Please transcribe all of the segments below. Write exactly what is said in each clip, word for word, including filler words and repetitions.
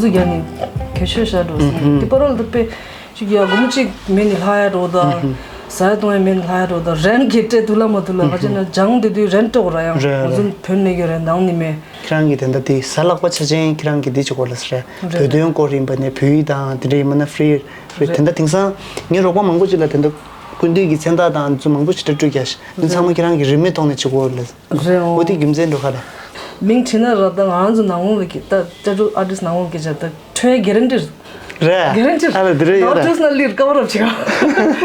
ཚོ་རྒྱ་ནི་གལ་ཆེ་ཤ་འགྲོ་སོང་། དེ་པར་ལ་དེ་པེ་ཅིག་ཡ་སྒོར་མོ་གཅིག་མེད་ནི་ལྷག་ཡ་འགྲོ་ད། ཟ་ཡ་བཏུང་ཡ་མེད་ནི་ལྷག་ཡ་འགྲོ་ད། རེན་གི་སྤྲད་དུས་ལ་མ་དུས་ལ་ཁ་ཅིག་ན་སྦྱང་དེ་དུས་རེན་སྤྲད་དགོས་ར་ཡང་། རེད། ང་ཚོ་བོད་ནས་ཀྱི་རེན་འདང་ནི་མེད། ཁྱེད་རང་གི་དེ་འདྲ་དེ་གཟའ་ལྷག་པ་ཆ་ཅན་ཁྱེད་རང་གི་དེ་བྱེད་དགོས་ལ་ཟེར། རེད། བོད་དོན་སྐོར་ཡིན་པ་ནས་བོད་ཡིག་དང་དེ་འདྲ་ཡིན་པ་ན་ཧྥི་རི་ཧྥི་རི་རེད། དེ་འདྲ་དེང་སང་ངའི་རོགས་པ་མང་པོ་ཅིག་ལ་དེ་འདྲ་སྐུ་མདུན་གྱི་མཚན་རྟགས་དང་ཚོ་མང་པོ་ཞིག་སྤྲད་སྤྲོད་རྒྱག་ཤག་འདི་ཚང་མ་ཁྱེད་རང་གི་རིན་མེད་ཐོག་ནས་བྱེད་དགོས་ལ། རེད་འོ། འོ་དེ་རྒྱུ་མཚན་འགྲོ་ཁ་རེད། མིང་བྲིས་ན་ར་ད་ང་རང་ཚོ་ནང་ལོགས་ཀྱི་ད་ཊེ་ཊུ་ཨར་ཊིསི་ནང་ལོགས་ཀྱི་ཆ་ད་ཁྲོན་གེ་རན་ཊི་རེད། རེད། གེ་རན་ཊི་ཨ་ལ་དེ་རེད་ཡོད་རེད། ཌོག་ཊར་ནང་ལིར་ཀ་བར་ཨབ་བྱེད་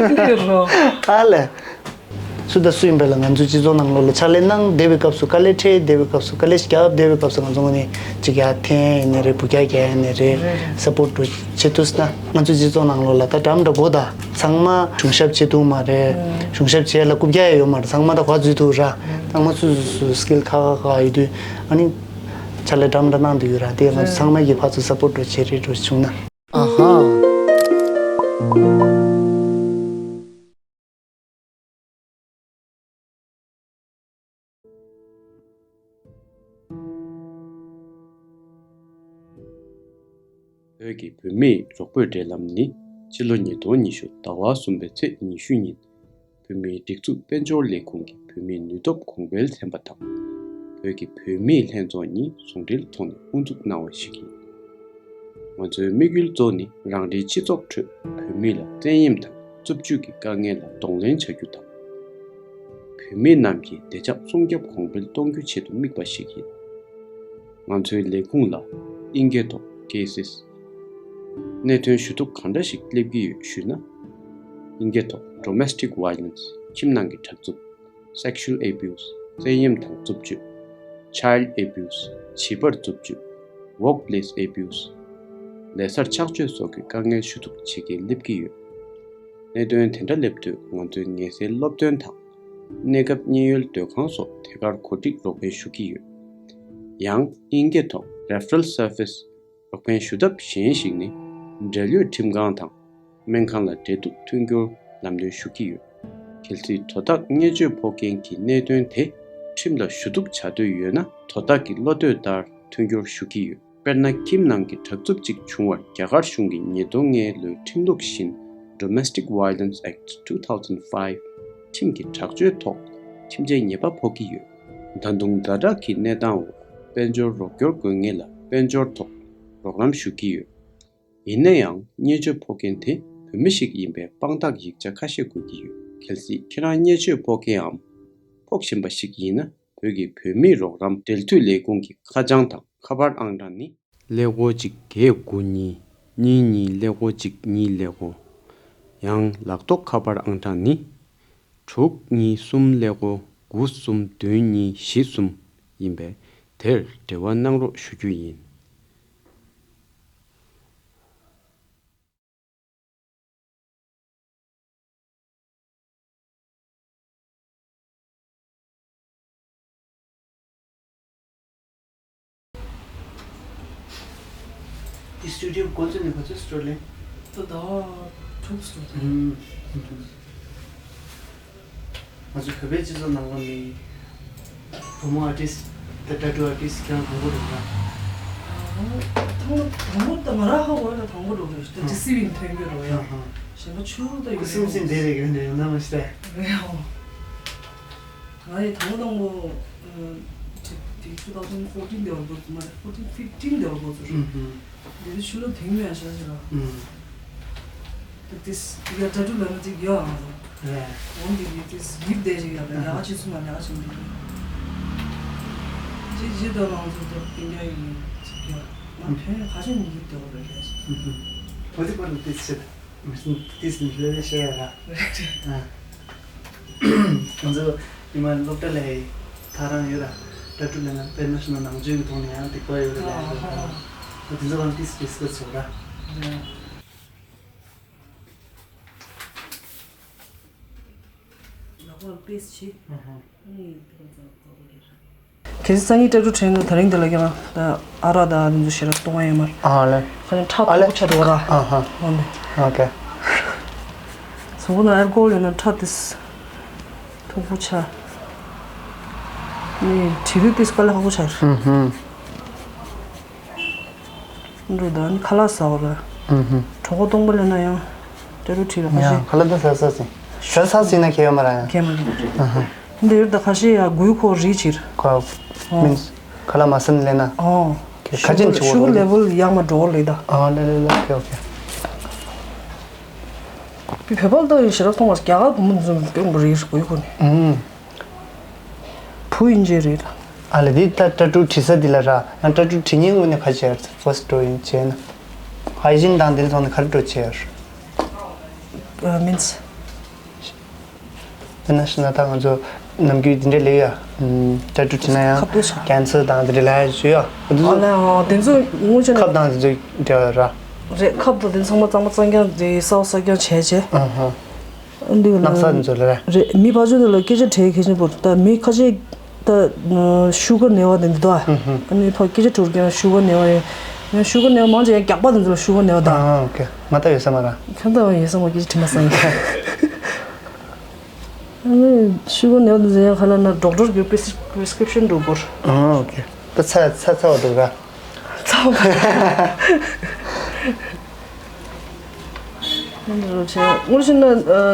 ག་འདི་རོ། ཨ་ལས། སུ་དང་སུ་ཡིན་པས་ལ་ང་ཚོའི་སྤྱི་ཚོགས་ནང་ལོགས་ལ་ཕྱག་ལས་གནང་བསྡད་པའི་སྐབས་སུ་དཀའ་ལས་འཕྲད་བསྡད་པའི་སྐབས་སུ་དཀའ་ལས་ཤིག་རྒྱབ་བསྡད་པའི་སྐབས་སུ་ང་ཚོ་ངོས་ནས་ཅིག་ཡར་འཐེན་ཡིན་ནའི་རེད། འབུད་རྒྱག་རྒྱག་ཡིན་ནའི་རེད། རེད་རེད། སཔོར་ཊི་འགྲོ་བྱེད་ཐུབ་ན་ང་ཚོའི་སྤྱི་ཚོགས་ནང་ལོགས་ལ་ད་འགྲམ་འདྲ་སྒོ་ད། ཚང་མ་གཞུང་ཞབས་བྱེད་ཐུབ་མ་རེད། གཞུང་ཞབས་བྱེད་ལ་རྐུབ་བཀྱག་ཡོད་མ་རེད། ཚང་མ་ད་ག་ཚོད་ཐུབ་ར། ཚང་མ་སུ་སུ་སུ་སི་ཀིལ་ཁ་ཁ་ཁ་ཡོད་དུས་ཨ་ནི་ཕྱག་ལས་འདྲ་མི་འདྲ་གནང་དུ་ཡོད་ར། དེ་ང་ཚོ་ཚང་མ་གིས་ཕར་ཚུར་སཔོར་ཊི་འགྲོ་བྱེད་རེས་འགྲོ་བྱུང་ན། ཨ་ཧ། བོད་ཀྱི་བུད་མེད་རོགས་པའི་འབྲེལ་ལམ་ནི་ཕྱི་ལོ་ཉིས་སྟོང་ཉི་ཤུ་ཟླ་བ་གསུམ་པའི་ཚེས་ཉི་ཤུ་ཉིན་བུད་མེད་སྒྲིག་འཛུགས་དཔལ་འབྱོར་ལས་ཁུངས་ཀྱི་བུད་མེད་ནུས་སྟོབས་གོང་འཕེལ་ཚན་པ་དང་བོད་ཀྱི་བུད་མེད་ལྷན་ཚོགས་གཉིས་ཟུང་འབྲེལ་ཐོག་ནས་དབུ་འཛུགས་གནང་བ་ཞིག་ཡིན། ང་ཚོའི་དམིགས་ཡུལ་གཙོ་ནི་རང་རེའི་སྤྱི་ཚོགས་ཁྲོད་བོད་མི་ལ་བཙན་གཡེམ་དང་རྩུབ་སྤྱོད་ཀྱི་དཀའ་ངལ་ལ་གདོང་ལེན་བྱ་རྒྱུ་དང་། བུད་མེད་རྣམས་ཀྱི་བདེ་འཇགས་སྲུང་སྐྱོབ་གོང་འཕེལ་གཏོང་རྒྱུ་ཆེད་དུ་དམིགས་པ་ཞིག་ཡིན། ང་ཚོའི་ལས་ཁུངས་ལ་དབྱིན་སྐད་ཐོག་ཀེ་སིས་གནད་དོན་ཞུ་གཏུག་གང་འདྲ་ཞིག་སླེབས་ཀྱི་ཡོད་ཞུས་ན། དབྱིན་སྐད་ཐོག་Domestic Violence ཁྱིམ་ནང་གི་དྲག་རྩུབ། Sexual Abuse བཙན་གཡེམ་དང་རྩུབ་སྤྱོད། Child Abuse བྱིས་པར་རྩུབ་སྤྱོད། Workplace Abuse ལས་སར་ཆགས་སྤྱོད་སོགས་ཀྱི་དཀའ་ངལ་ཞུ་གཏུག་བྱེད་མཁན་སླེབས་ཀྱི་ཡོད། གནད་དོན་དེ་འདྲ་སླེབས་དུས་ང་ཚོའི་ངལ་སེལ་སློབ་སྟོན་དང་། གནས་སྐབས་གཉིད་ཡོལ་སྡོད་ཁང་སོགས་ཐད་ཀར་གོ་སྒྲིག་རོགས་ཕན་ཞུ་གི་ཡོད། ཡང་དབྱིན་སྐད་ཐོག་Referral Service རོགས་ཕན་ཞུ་ཐབས་གཞན་ཞིག་ནི་འབྲེལ་ཡོད་ཁྲིམས་ཁང་དང་སྨན་ཁང་ལ་འབྲེལ་གཏུག་མཐུན་འགྱུར་ལམ་སྟོན་ཞུ་གི་ཡོད། གལ་སྲིད་དོ་བདག་བརྙས་བཅོས་ཕོག་མཁན་གྱི་གནད་དོན་དེ་ཁྲིམས་ལ་ཞུ་གཏུག་བྱ་འདོད་ཡོད་ན་དོ་བདག་གི་བློ་འདོད་ལྟར་མཐུན་འགྱུར་ཞུ་གི་ཡོད། དཔེར་ན་ཁྱིམ་ནང་གི་དྲག་རྩུབ་ཅིག་བྱུང་བར་རྒྱ་གར་གཞུང་གི་ཉིས་སྟོང་ལྔ་ལོའི་ཁྲིམས་ལུགས་བཞིན་Domestic Violence Act two thousand five ཁྲིམས་ཀྱི་དྲག་སྤྱོད་ཐོག་ཁྲིམས་ཆད་ཉེས་པ་ཕོག་གི་ཡོད། ད་དུང་ཛ་དྲག་གི་གནས་སྟངས་འོག་དཔལ་འབྱོར་རོགས་སྐྱོར་དགོས་ངེས་ལ་དཔལ་འབྱོར་ཐོག་རོགས་རམ་ཞུ་གི་ཡོད། ཡིན་ན་ཡང་བརྙས་བཅོས་ཕོག་མཁན་དེ་བོད་མི་ཞིག་ཡིན་པའི་དཔང་རྟགས་ཡིག་ཆ་ཁ་ཤས་དགོས་ཀྱི་ཡོད། གལ་སྲིད་ཁྱེད་རང་བརྙས་བཅོས་ཕོག་མཁན་འམ་ཕོག་བཞིན་པ་ཞིག་ཡིན་ན། བོད་ཀྱི་བུད་མེད་རོགས་རམ་འབྲེལ་མཐུད་ལས་ཁུངས་ཀྱི་ཁ་བྱང་དང་ཁ་པར་ཨང་གྲངས་ནི། ཀླད་ཀོར་གཅིག་བརྒྱད་དགུ་གཉིས་གཉིས་གཉིས་ཀླད་ཀོར་གཅིག་གཉིས་ཀླད་ཀོར། ཡང་ལག་ཐོགས་ཁ་པར་ཨང་གྲངས་ནི། དྲུག་གཉིས་གསུམ་ཀླད་ཀོར་དགུ་གསུམ་བདུན་གཉིས་བཞི་གསུམ་ཡིན་པས་དེར་འབྲེལ་བ་གནང་རོགས་ཞུ་རྒྱུ་ཡིན། འདི་སི་ཊུ་ཌི་ཡོ་འགོ་བཙུགས་ནས་ག་ཚོད་སི་ཊོར་ལེན། ད་ཟླ་བ་དྲུག་སི་ཊོར་ལེན། ང་ཚོ་བོད་པའི་སྤྱི་ཚོགས་ནང་ལ་ནི་བུ་མོ་ཨར་ཊིསི་ཊི་དང་ཊ་ཊུ་ཨར་ཊིསི་ཊི་ཁྱེད་རང་དང་པོ་རེད་ཡ། དང་པོ་དང་པོ་ད་ང་རང་ཧ་གོ་ཡ་དང་པོ་འགྲོ་གི་རེད། ད་ཇི་སི་ཝིན་ཐོན་གྱི་རེད་ཡ། ཧ་ཧ། གཞན་པ་ཆུ་ད་ཡོད་སེམས་སེམས་དེ་རེད་ཡོད་ནས་ཡོད་ན་མ་ཤེས། རེད་ཡ། ང་ཡི་དང་པོ་དང་པོ་ཨ་ཊི་ཊི་two thousand fourteen དེ་བར་འགོ་ཚུགས་མ་རེད། fourteen fifteen དེ་བར་འགོ་ཚུགས་རེད། ཧུམ་ཧུམ། དེ་དུས་ཕྱི་ལོ་དེང་མིན་ཡང་ཤ་ཤ་ར། ཨུམ། དེ་དེས་ཡ་ཊ་ཊུ་ལབ་ན་ཅིག་ཡོད་ཨང་ཟེར། རེད། འོན་ཏེ་དེ་དེས་ཡིབ་བསྡད་ཅིག་ཡ་ད་ཡ་ཅིག་སུ་མ་ལ་ཡ་ཅིག་མི་འདུག་ཅིག་ཇི་ལྟར་ལང་ཚོ་དེ་དེང་རྒྱ་ཡིན་ཅིག་ཡ་ང་ཕན་ཁ་ཤས་མི་ཡིབ་བསྡད་པ་རེད་ལས་ཟེར། ཨུམ་ཧུམ། འོ་དེ་པར་ལ་དེ་ཚེ་མི་སྲིད་དེས་མི་ལས་ལས་བཤད་ཡ་ར། རེད་རེད། ཨ། ང་ཚོ་ཉི་མ་སློབ་གྲྭ་ལ་ཐག་རང་ཡོད་ར། ཊ་ཊུ་ལབ་ན་དཔེར་ན་བཤད་ན་ནང་ཆོས་ཀྱི་ཐོག་ནས་ཡང་སྡིག་པ་ཡོད་རེད་ལབ་ཡ་རེད། ཨ་དེ་ཚོ་རང་ཏིས་ཌིས་ཀ་སི་བྱེད་ར། ལག་པ་པེས་བྱེད། ཨ་ཧ། ཨ་ནི་དེ་ཚོ་ཚོ་རེད། གལ་སྲིད་སང་ཉིན་ཊ་ཊུ་ཁྲིད་ན་དེ་རིང་འདི་ལ་ཀྱང་ད་ཨ་རག་དང་ཨ་རི་འདི་ཚོ་ཞེ་དྲག་གཏོང་ཡ་ཡོད་མ་རེད། ཨ་ལེ། ཁ་ནས་ཁྲག་ཨ་ལེ། མཐོ་པོ་ཆགས་འདུག་ར། ཨ་ཧ། འོ་ནི། ཨོ་ཁེ། གཟུགས་པོ་ནང་ཨལ་ཀོ་ཧོལ་ཡོད་ན་ཁྲག་དེ་མཐོ་པོ་ཆགས། ནི་བྲིས་དུས་དེ་དཀའ་ལས་ཁག་པོ་ཆགས། ཧུམ་ཧུམ། འགྲོ་ད་ནི་ཁ་ལག་ཟ་བ་ར། ཨུ་ཧུ། གྲོད་ཁོག་སྟོང་པ་ལས་ན་ཡང་། ཏྲ་ཏྲུ་ཁྲིད་ར་ཁ་ཤས། ཡང་ཁ་ལག་ད་ཟ་ཟ་ཟིན། ཟ་ཟ་ཟིན་ན་ཁྱད་ཡོད་མ་ར་ཡང་། ཁྱད་མ་ར། ཨུ་ཧུ། འདི་ཡོད་ད་ཁ་ཤས་ཡ་དགུའི་ཁོག་རིལ་ཕྱིར། ཁོ། ཨོ། མིན། ཁ་ལག་མ་ཟ་ན་ལས་ན། ཨོ། ཁ་ཅན་ཆུ་བོ་ཤུ་གར་ལེ་བལ་ཡག་མ་འགྲོ་ལེ་ད། ཨོ་ལེ་ལེ་ལེ། ཨོ་ཁེ་ཨོ་ཁེ། བོད་པ་ལ་ད་ཡིན་ཞེ་དྲག་གཏོང་བ་རྒྱ་གར་བུ་མོ་ཚོ་སྐྱོན་པོ་རེད་དགུའི་ཁོག་ནི། ཨུམ། བུ་ཡིན་གྱི་རེད་ད། ཨ་ལེ་འདི་ད་ཏྲ་ཏྲུ་བྲིས་ས་འདི་ལ་ར། ཡང་ཏྲ་ཏྲུ་བྲིས་མཁན་དངོས་གནས་ཁ་ཆེ་ཡར་ཕོ་སི་ཊི་འགྲོ་ཡིན་བྱས་ན། ཧའི་ཇིན་དང་འདིར་ཐོག་ནས་ག་རེ་འགྲོ་བྱས་ཡར། ཨ་མིན་སི། དེ་ན་ཤི་ན་ད་ང་ཚོ་ནམ་རྒྱུན་འདི་འདྲ་ལས་ཡ། ཨུམ། ཏྲ་ཏྲུ་བྲིས་ན་ཡང་ཁབ་ཏུ་ཆ། ཀན་སར་དང་འདི་འདྲ་ལས་ཡ་ཞུ་ཡ། འདི་ཨ་ཚོ་ལེ་ཨ་དེ་ཚོ་དངོས་ཆ་ནས་ཁབ་དང་འདི་ཚོ་འབྲེལ་བ་ར། རེད། ཁབ་དང་དེ་ཚང་མ་གཙང་མ་གཙང་རྐྱང་དེ་གསར་པ་གསར་རྐྱང་བྱས་བྱས། ཨ་ཧ། འདི་ལ་སྣག་ཚ་འདི་ཚོ་ལ་རེད། རེད། མི་ཕར་ཕྱོགས་དེ་ལ་སྐད་ཆ་དྲིས་མཁན་ཅིག་པོ་ད་མི་ཁ་ཤས་ད་ཤུ་གར་ནད་པ་དེ་འདི་དོ། ཨ་ནི་ཕར་སྐད་ཆ་དྲིས་ཀྱང་ཤུ་གར་ནད་པ་རེད། ཡང་ཤུ་གར་ནད་པ་མང་ཆེ་ཡང་རྒྱག་པ་དེ་ཚོ་ལ་ཤུ་གར་ནད་པ་ད། ཨ་ཨོ་ཁེ། ང་ད་ཡོད་ས་མ་ར། ཁྱོད་ད་ཡོད་ས་མ་སྐད་ཆ་དྲིས་མ་སང་ཡིན། ཨ་ནི་ཤུ་གར་ནད་པ་དེ་ཚོ་ཡང་ཁ་ལ་ན་ཌོག་ཊར་གྱི་པི་རི་སི་ཀི་རིབ་ཤན་འགྲོ་དགོས། ཨ་ཨོ་ཁེ། ད་ཚ་ཚ་ཚ་བ་འདུག་ར། ཚ་བ། དངོས་གཞི་ན་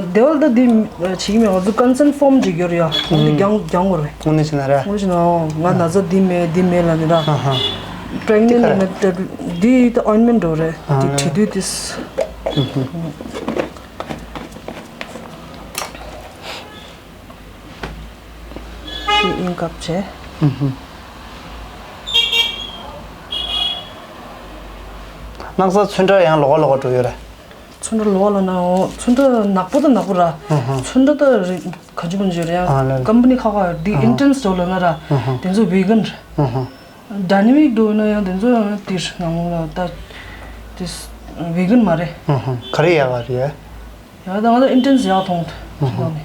སྡེ་བ་ད་འདི་བྱེད་ཀྱི་མེད། ང་ཚོ་ཀོན་སེན་ཕོམ་ཅིག་ཡོད་རེད་ཡ། འོ་འདི་རྒྱང་རྒྱང་དགོས་རེད། དངོས་གནས་བྱས་ན་ར། དངོས་གཞི་ན་ང་ན་ཚ་འདི་མེད་འདི་མེད་ལ་ནི་ར། ཨ་ཧ། པྲེག་ནེན་ཊི་ཡིན་ན་འདི་ད་ཨོའིན་མེན་ཊི་འགྲོ་རེད། འདི་བྲིས་དུས་དུས། དེ་ཨིན་ཀབ་བྱས། སྣག་ཚ་ཚོན་ཁྲ་ཡང་ལོག་ལོག་འགྲོ་ཡོད་རེད། ཚོན་ཁྲ་ལོག་ལ་ན་འོ་ཚོན་ཁྲ་ནག་པོ་དང་ནག་པོ་ར། ཚོན་ཁྲ་ད་རེད་ག་ཅི་གོ་འཇོ་རེད་ཡང་། ཀམ་པ་ནི་ཁག་ཁག་འདི་ཨིན་ཊེན་སི་འགྲོ་ལ་ན་ར། དེ་ཚོ་ཝེ་གན་རེད། ཌའི་ནེ་མིག་འགྲོ་ན་ཡང་དེ་ཚོ་ཡང་དེར་ནང་ལོགས་ལ་ད་དེ་ཝེ་གན་མ་རེད། ག་རེ་ཡག་ག་རེད། ཡང་ད་ང་ད་ཨིན་ཊེན་སི་ཡག་མཐོང་ཐུབ་ནི།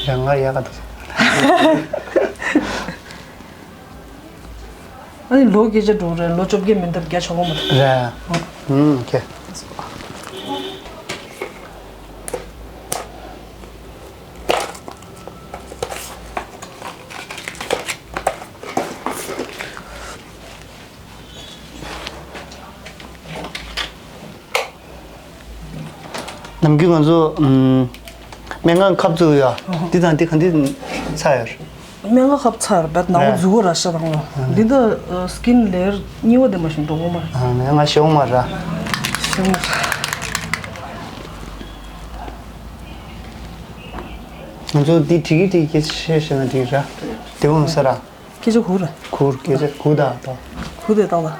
རང་ང་ཡག་ག་འདུག་ཨ་ནི་ལོ་སྐད་ཆ་འགྲོ་རེད། ལོ་བཅོ་བརྒྱད་མིན་ཐབས་བརྒྱ་ཆོག་གོ་མ་རེད། རེད། ཨུམ་ཁེ། ནམ་རྒྱུན་ང་ཚོ་ཨུམ། སྨན་ཁང་ཁབ་བཙུགས་ཡོད། འདི་དང་འདི་ག་འདི་ཚ་ཡོད། སྨན་ཁབ་ཚ་ཡོད་བད་ནང་ལ་འཛུལ་གོ་ར་ཤ་དང་ལ། འདི་འདི་སི་ཀིན་ལེ་ཡར་གཉིས་པ་དེ་མ་ཞིག་འགྲོ་གོ་མ་རེད། ང་ཞེ་བོ་མ་ར། ཞེ་བོ་མ་ར། ང་ཚོ་འདི་བྲིས་ཀྱི་བྲིས་ཀྱི་ཤེས་ཤེས་ན་འགྲིག་ར། དེ་བོ་མ་ས་ར། སྐད་ཆ་གུ་ར། གུར་སྐད་ཆ་གུ་ད་ད། གུ་དེ་ད་ལ།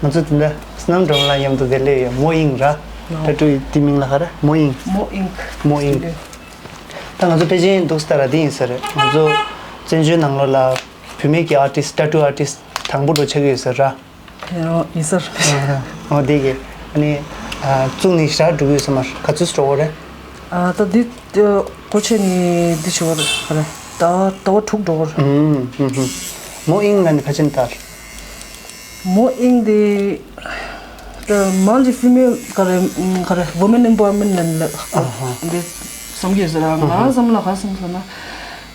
ང་ཚོ་དེ་འདྲ་སྣམ་སྒྲོལ་མ་ལགས་མཉམ་དུ་བསྡད་ལས་ཡོད། མོ་ཨིང་ར། ཏ་ཊུ་ཡི་དེ་མིང་ལ་ག་རེ་མོ་ཨིང་། མོ་ཨིང་། མོ་ཨིང་། ད་ང་ཚོ་པེ་ཅིན་འདུག་སྟ་ར་དེ་ཡིན་ས་རེད། ང་ཚོ་བཙན་བྱོལ་ནང་ལོགས་ལ་བུད་མེད་ཀྱི་ཨར་ཊིསི་ཊ་ཊུ་ཨར་ཊིསི་དང་པོ་འགྲོ་ཆགས་ཀྱི་ཡོད་ས་ར། ཡིན་ས་རེད། ཨོ་དེ་གི་ཨ་ནི་བཙུགས་ནས་ཞག་འགྲོ་གི་ཡོད་ས་མ་རེད། ག་ཚོད་འགྲོ་གི་རེད། ད་འདི་གོ་ཆེ་ནི་འདི་ཆོག་རེད་ག་རེ། ད་ཟླ་བ་དྲུག་འགྲོ་གི་རེད། མོ་ཨིང་ལ་ནི་ཁ་ཆེན་ལྟར། མོ་ཨིང་དེ་ད་མང་ཆེ་ཕི་མེལ་ག་རེ་ག་རེ་ཝུ་མེན་ཨེམ་པ་ཝར་མེན་ལ་ལ་འདི་བསམ་གྱི་ཟེར་ང་བསམ་ལ་ག་བསམ་ཟེར་ན།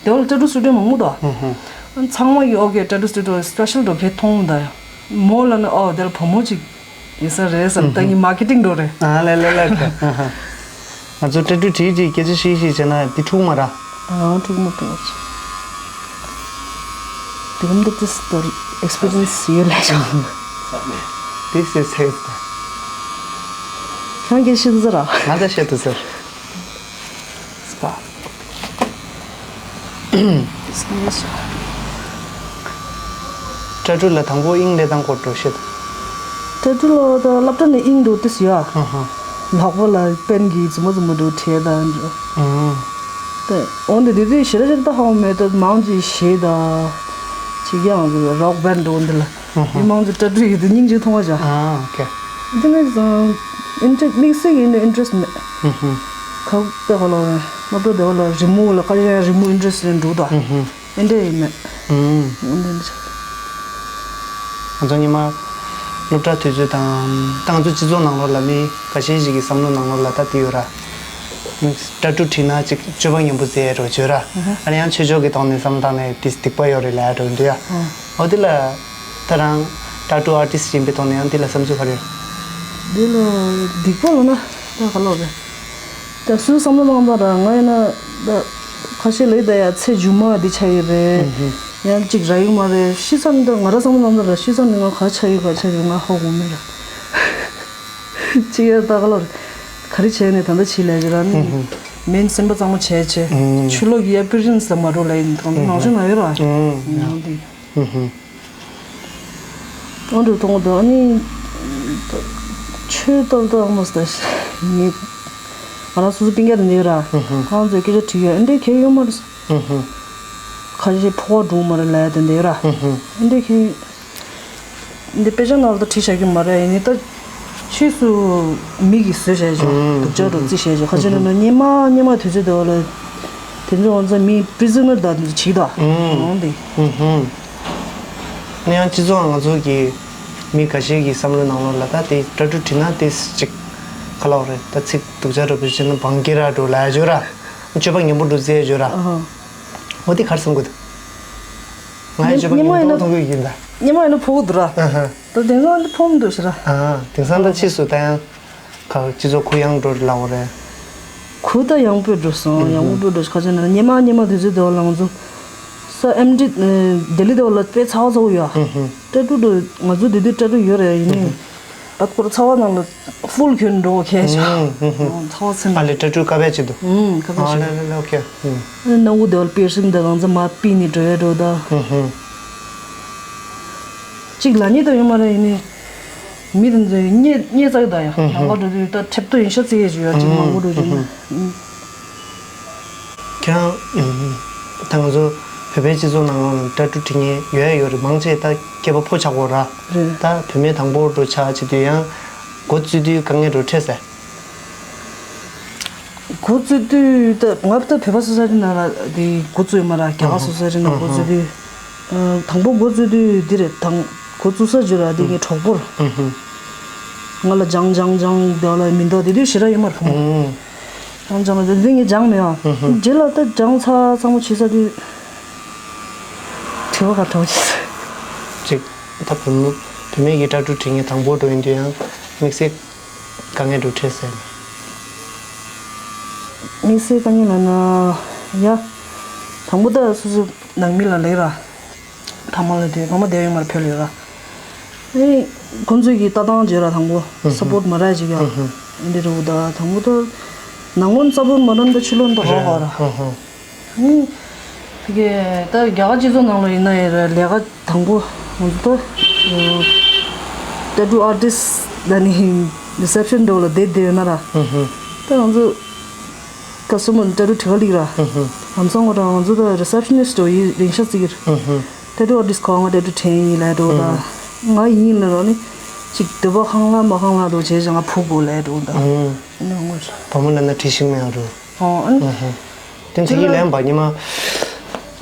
དེ་བ་ལ་ཊ་ཊུ་སི་ཊུ་ཌི་ཡོ་མང་པོ་འདུག་ཚང་མ་གི་ཨོ་ཀེ་ཊ་ཊུ་སི་ཊུ་ཌི་ཡོ་སི་པེ་ཤལ་འགྲོ་གི་མཐོང་ད་ཡ། མོ་ལ་ནི་ཨོ་དེ་ལ་བུ་མོ་ཅིག་ཡིན་ས་རེད་བསམ། ད་ངས་མར་ཀེ་ཊིང་འགྲོ་རེད། ཨ་ལེ་ལེ་ལེ་ཁ། ང་ཚོ་ཊ་ཊུ་བྲིས་བྲིས་སྐད་ཆ་བཤད་བཤད་བྱས་ན་འདི་འཁྲུག་མ་ར། ཨ་འཁྲུག་མ་འཁྲུག་མ། དེ་གམ་དུ་ཏིས་དོར་ཨེག་སི་པི་རི་ཡན་སི་ཡོད་ལ་ཞང་། This is his. ཁྱོད་ཀྱིས་ཤེས་ཚར་ར། ང་ད་ཤེས་ཐུབ་ཚར། སྤ། ཊ་ཊུ་ལ་དང་པོ་དབྱིངས་ལས་དང་སྐོར་འགྲོ་ཤེས། ཊ་ཊུ་ལ་ད་སློབ་གྲྭ་ནས་དབྱིངས་འགྲོ་ཏིས་ཡ། ལག་པ་ལ་པེན་གྱིས་རྫུན་མ་རྫུན་མ་འགྲོ་བྲིས་དང་འགྲོ། ད་འོན་ཏེ་དེ་དུས་ཞེ་དྲག་ཞེ་དྲག་ཧ་གོ་མེད་ད་མང་ཆེ་གཞས་དང་། ཅིག་ཡང་རོག་བེན་འགྲོ་འདི་ལ། མི་མང་ཚོ་ཊ་ཊུ་ཡོད་དུས་སྙིང་རྗེ་མཐོང་བ་བྱ། ཨ་ཨོ་ཁེ། དེ་ནས་ཨིན་ཊི་དམིགས་བསལ་ཡིན་ན་ཨིན་ཊི་རེ་སི་མེད། ཁ་དཔེ་ཁ་ལོ་སློབ་གྲྭ་དེ་བ་ལ་རི་མོ་ལ་ཁ་ཡང་རི་མོ་ཨིན་ཊི་རེ་སི་འགྲོ་དོ། ཨིན་ཊི་རེ་སི་མེད། ང་ཚོ་ཉི་མ་སློབ་གྲྭ་དུས་ཚོད་དང་། ད་ང་ཚོ་སྤྱི་ཚོགས་ནང་ལོགས་ལ་མི་འགའ་ཤས་ཤིག་གི་བསམ་བློ་ནང་ལོགས་ལ་ད་དེ་ཡོད་ར། ཊ་ཊུ་བྲིས་ན་ཅིག་སྤྱོད་པ་ངན་པོ་ཟེར་རོ་བརྗོད་ར། ཨ་ནི་ཡང་ཆོས་ཕྱོགས་ཀྱི་ཐོག་ནས་བསམ་བློ་བཏང་ནས་དེ་སྡིག་པ་ཡོད་རེད་ལབ་ཡ་འགྲོ་འདུག་ཡ། འོ་དེ་ལ་ད་རང་ཊ་ཊུ་ཨར་ཊིསི་ཡིན་པའི་ཐོག་ནས་ཡང་དེ་ལ་བསམ་ཚུལ་ག་རེ་ཡོད། འདི་ལ་སྡིག་པ་ལབ་ན་ད་ག་ལབ་རེད། ད་སུས་བསམ་བློ་བཏང་ད་ར། ང་ཡིན་ན་ད་ཁ་ཤས་ལ་ད་ཡ་ཚེ་མཇུག་མ་འདི་ཆགས་ཀྱི་རེད། ཡང་གཅིག་རག་གི་མ་རེད། ཤི་ས་ནི་ད་ང་ར་བསམ་བློ་བཏང་ད་ར། ཤི་ས་ནི་ང་ག་ཆགས་ཡོད་ག་ཆགས་ཡོད་ང་ཧ་གོ་མེད་ར། གཅིག་ཡ་ད་ག་ལབ་རེད། ག་རེ་བྱས་ནས་ད་ལྟ་བྱེད་ལས་ཀྱི་ར་ནི། མེན་སེམས་པ་གཙང་མ་བྱས་བྱས། ཆུ་ལོག་གི་ཨེག་སི་པི་རི་ཡན་སི་ལ་མ་འགྲོ་ལ་ཡིན། གང་ལྟར་ནང་ཆོས་ན་ཡོད་ར། ཡང་འདི། ཨོ་འདྲ་མཐོང་གི་འདུག་ཨ་ནི་ཆོས་ལྟར་ལྟར་མ་ཟད་ངས་ང་རང་སོ་སོ་སྤུན་ཀྱག་དེ་འདྲ་ཡོད་ར། ཁོང་ཚོས་སྐད་ཆ་དྲིས་ཡོད། ཨ་འདྲའི་གལ་ཡོད་མ་རེད། ཁ་ཤས་ཕོ་བ་སྒྲུང་མ་རེད་ལབ་ཡ་དེ་འདྲ་ཡོད་ར། ཨ་འདྲའི་གལ་འདི་དཔེ་ཆ་ནང་ལ་ད་བྲིས་བཞག་རྒྱུ་མ་རེད། ཡིན་ནའི་ད་ཕྱིས་སུ་མི་གིས་བཟོས་བཞག་ཅིང་སྡུག་ཅག་འགྲོ་རྩིས་བཞག་ཅིང་། ཁ་ཆེ་ན་ན་སྙེ་མ་སྙེ་མ་དུས་ཚོད་དེ་བ་ལ་དེ་ཚོ་ང་ཚོ་མི་པི་རི་ཟི་ནར་ད་དེ་ཚོ་བྱིས་དོ་འོང་དེ། ནི་ཡང་སྤྱི་ཚོགས་ང་ཚོ་གི་མི་འགའ་ཤས་ཀྱི་བསམ་བློའི་ནང་ལོགས་ལ་ད་དེ་ཊ་ཊུ་བྲིས་ན་དེ་ཅིག་ག་ལབ་རེད། ད་ཚིག་སྡུག་ཅག་འགྲོ་བྱས་ན་བང་ཀེ་ར་འགྲོ་ལབ་ཡ་ཅིག་ཡོད་ར། སྤྱོད་པ་ངན་པོ་འགྲོ་རྩིས་ཡ་ཅིག་ཡོད་ར། འོ་དེ་ག་རེ་བསམ་གི་འདུག་ང་ཡི་སྤྱོད་པ་ངན་པོ་མཐོང་གི་ཡིན་ད། སྙེ་མ་ཡིན་ན་ཕོག་གི་འདུག་ར། ད་དེང་སང་འདི་ཕོག་མི་འདུག་ཟེར་ར། ཨ། དེང་སང་ད་ཕྱིས་སུ་ད་ཡང་ཁ་སྤྱི་ཚོགས་གུ་ཡངས་འགྲོ་ལ་འོ་རེད། གུ་ད་ཡངས་པོ་འགྲོ་སོང་། ཡངས་པོ་འགྲོ་སོང་། ཁ་ཆེ་ན་སྙེ་མ་སྙེ་མ་དུས་ཚོད་དེ་བ་ལ་ང་ཚོ་ས་ཨེམ་ཌི་ལྡི་ལི་དེ་བ་ལ་དཔེ་ཚ་བ་ཚ་བོ་ཡོད། ཊ་ཊུ་འགྲོ་ང་ཚོ་དེ་དུས་ཊ་ཊུ་ཡོད་རེད། ཡིན་ནའི་ད་ཁོ་ར་ཚ་བ་ནང་ལ་ཧྥུལ་གྱོན་འགྲོ་ཁས་ཤག་ཚ་བ་ཚིམ། ཨ་ལེ་ཊ་ཊུ་ཀ་བས་བྱེད་དུ། ཨུམ་ཀ་བས་ཨ་བྱེད་ལེ་དུ། ལེ་ལེ་ཨོ་ཁེ། སྣ་བུག་དེ་བ་ལ་པིར་སིང་དང་གང་ཚ་མ་པི་ནི་འགྲོ་ཡ་འགྲོ་ད། གཅིག་ལ་ཉེ་དུ་ཡོད་མ་རེད། ཡིན་ནའི་མི་དེ་ཚོས་རྙེད་རྙེད་ཚར་གི་ད་ཡ། ནང་པ་འགྲོ་དུས་ད་ཁྲེབ་ཏོ་ཡིན་ཤ་ཚིག་ཡ་ཞུ་ཡ་གཅིག་མང་པོ་འགྲོ་དུས་ན། ཁྱེད་རང་ད་ང་ཚོ་བོད་པའི་སྤྱི་ཚོགས་ནང་ལོགས་ལ་ཊ་ཊུ་བྲིས་མཁན་ཡོད་ཡ་ཡོད་རེད། མང་ཆེ་ད་སྐྱེས་པ་ཕོ་ཆགས་པོ་ར། རེད། ད་བུད་མེད་དང་པོ་འགྲོ་ཆགས་བྱེད་དུས་ཡང་འགོ་བཙུགས་དུས་དཀའ་ངལ་འགྲོ་འཕྲད་ཟེར། འགོ་བཙུགས་དུས་ད་ང་ད་བོད་པ་སོ་སོ་རི་ནང་ལ་དེ་འགོ་བཙུགས་ཡོད་མ་ར། རྒྱ་གར་སོ་སོ་རི་ནང་འགོ་བཙུགས་དུས། དང་པོ་འགོ་བཙུགས་དུས་འདི་རེད། དང་འགོ་བཙུགས་ས་བརྗོད་ར་དེ་ངའི་གྲོགས་པོར། ང་ལ་སྦྱང་སྦྱང་སྦྱང་དེ་ལ་མི་འདུག་དེ་དུས་ཞེ་དྲག་ཡོད་མ་རེད་ཁོ་མོ། སྦྱང་སྦྱང་ལ་དེ་དུས་ངས་སྦྱངས་མེད་ཨ། རྗེས་ལ་ད་སྦྱངས་ཚར་ཚང་མ་བྱས་ཚར་དུས་དྲི་བ་ག་དྲི་བ་བྱས་ཚར། ཅིག་ད་བུ་མོ་བུད་མེད་ཀྱི་ཊ་ཊུ་བྲིས་མཁན་དང་པོ་འགྲོ་ཡིན་དུས་ཡང་དམིགས་བསལ་དཀའ་ངལ་འགྲོ་འཕྲད་ཟེར་ནས། དམིགས་བསལ་དཀའ་ངལ་ལབ་ན་ཡ། དང་པོ་ད་སོ་སོ་ནང་མི་ལ་ལས་ར། ཕ་མ་ལ་དེ་ཕ་མ་བསྡད་ཡོད་མ་རེད། བོད་ལ་ཡོད་ར། ཨེ་ཁོང་ཚོས་ཀྱི་ལྟ་སྟངས་བརྗོད་ར་དང་པོ་སཔོར་ཊི་མ་རག་ཅིག་ཡ། འདི་རུ་ད་དང་པོ་ད་ནང་ལོགས་སཔོར་ཊི་མ་རག་ད་ཕྱི་ལོགས་ད་ག་ག་ར། ཨུམ། དེ་གས་ད་རྒྱ་གར་སྤྱི་ཚོགས་ནང་ལ་ཡིན་ན་ཡང་ར་ལས་ཀ་དང་པོ་ང་ཚོ་ད་ཊ་ཊུ་ཨར་ཊིསི་ལ་ནི་རི་སེབ་ཤན་འགྲོ་ལ་བསྡད་བསྡད་ཡོད་ན་ར། ད་ང་ཚོ་ཀ་སི་ཊ་མར་ཊ་ཊུ་བྲི་ག་ལིག་ར། ལམ་སང་ང་རང་ང་ཚོ་ད་རི་སེབ་ཤ་ནིསི་ཊི་འགྲོ་ཡི་རིང་ཤ་ཙིག་གིར། ཊ་ཊུ་ཨར་ཊིསི་ཁོ་ང་ཊ་ཊུ་བྲིས་ཡིན་ལབ་འགྲོ་ད། ང་ཡིན་ལ་རོ་ནི་ཅིག་འདོད་པ་ཁང་ལ་མ་ཁང་ལ་འགྲོ་བྱས་ང་ཕུག་གོ་ལབ་འགྲོ་ད། ཨ་ནི་ང་། བུ་མོ་ལ་ན་བྲིས་ཤིག་མེད་འགྲོ། ཨོ་ཨ་ནི། དེ་ཚོ་ཡིས་ལན་པ་ཉི་མ།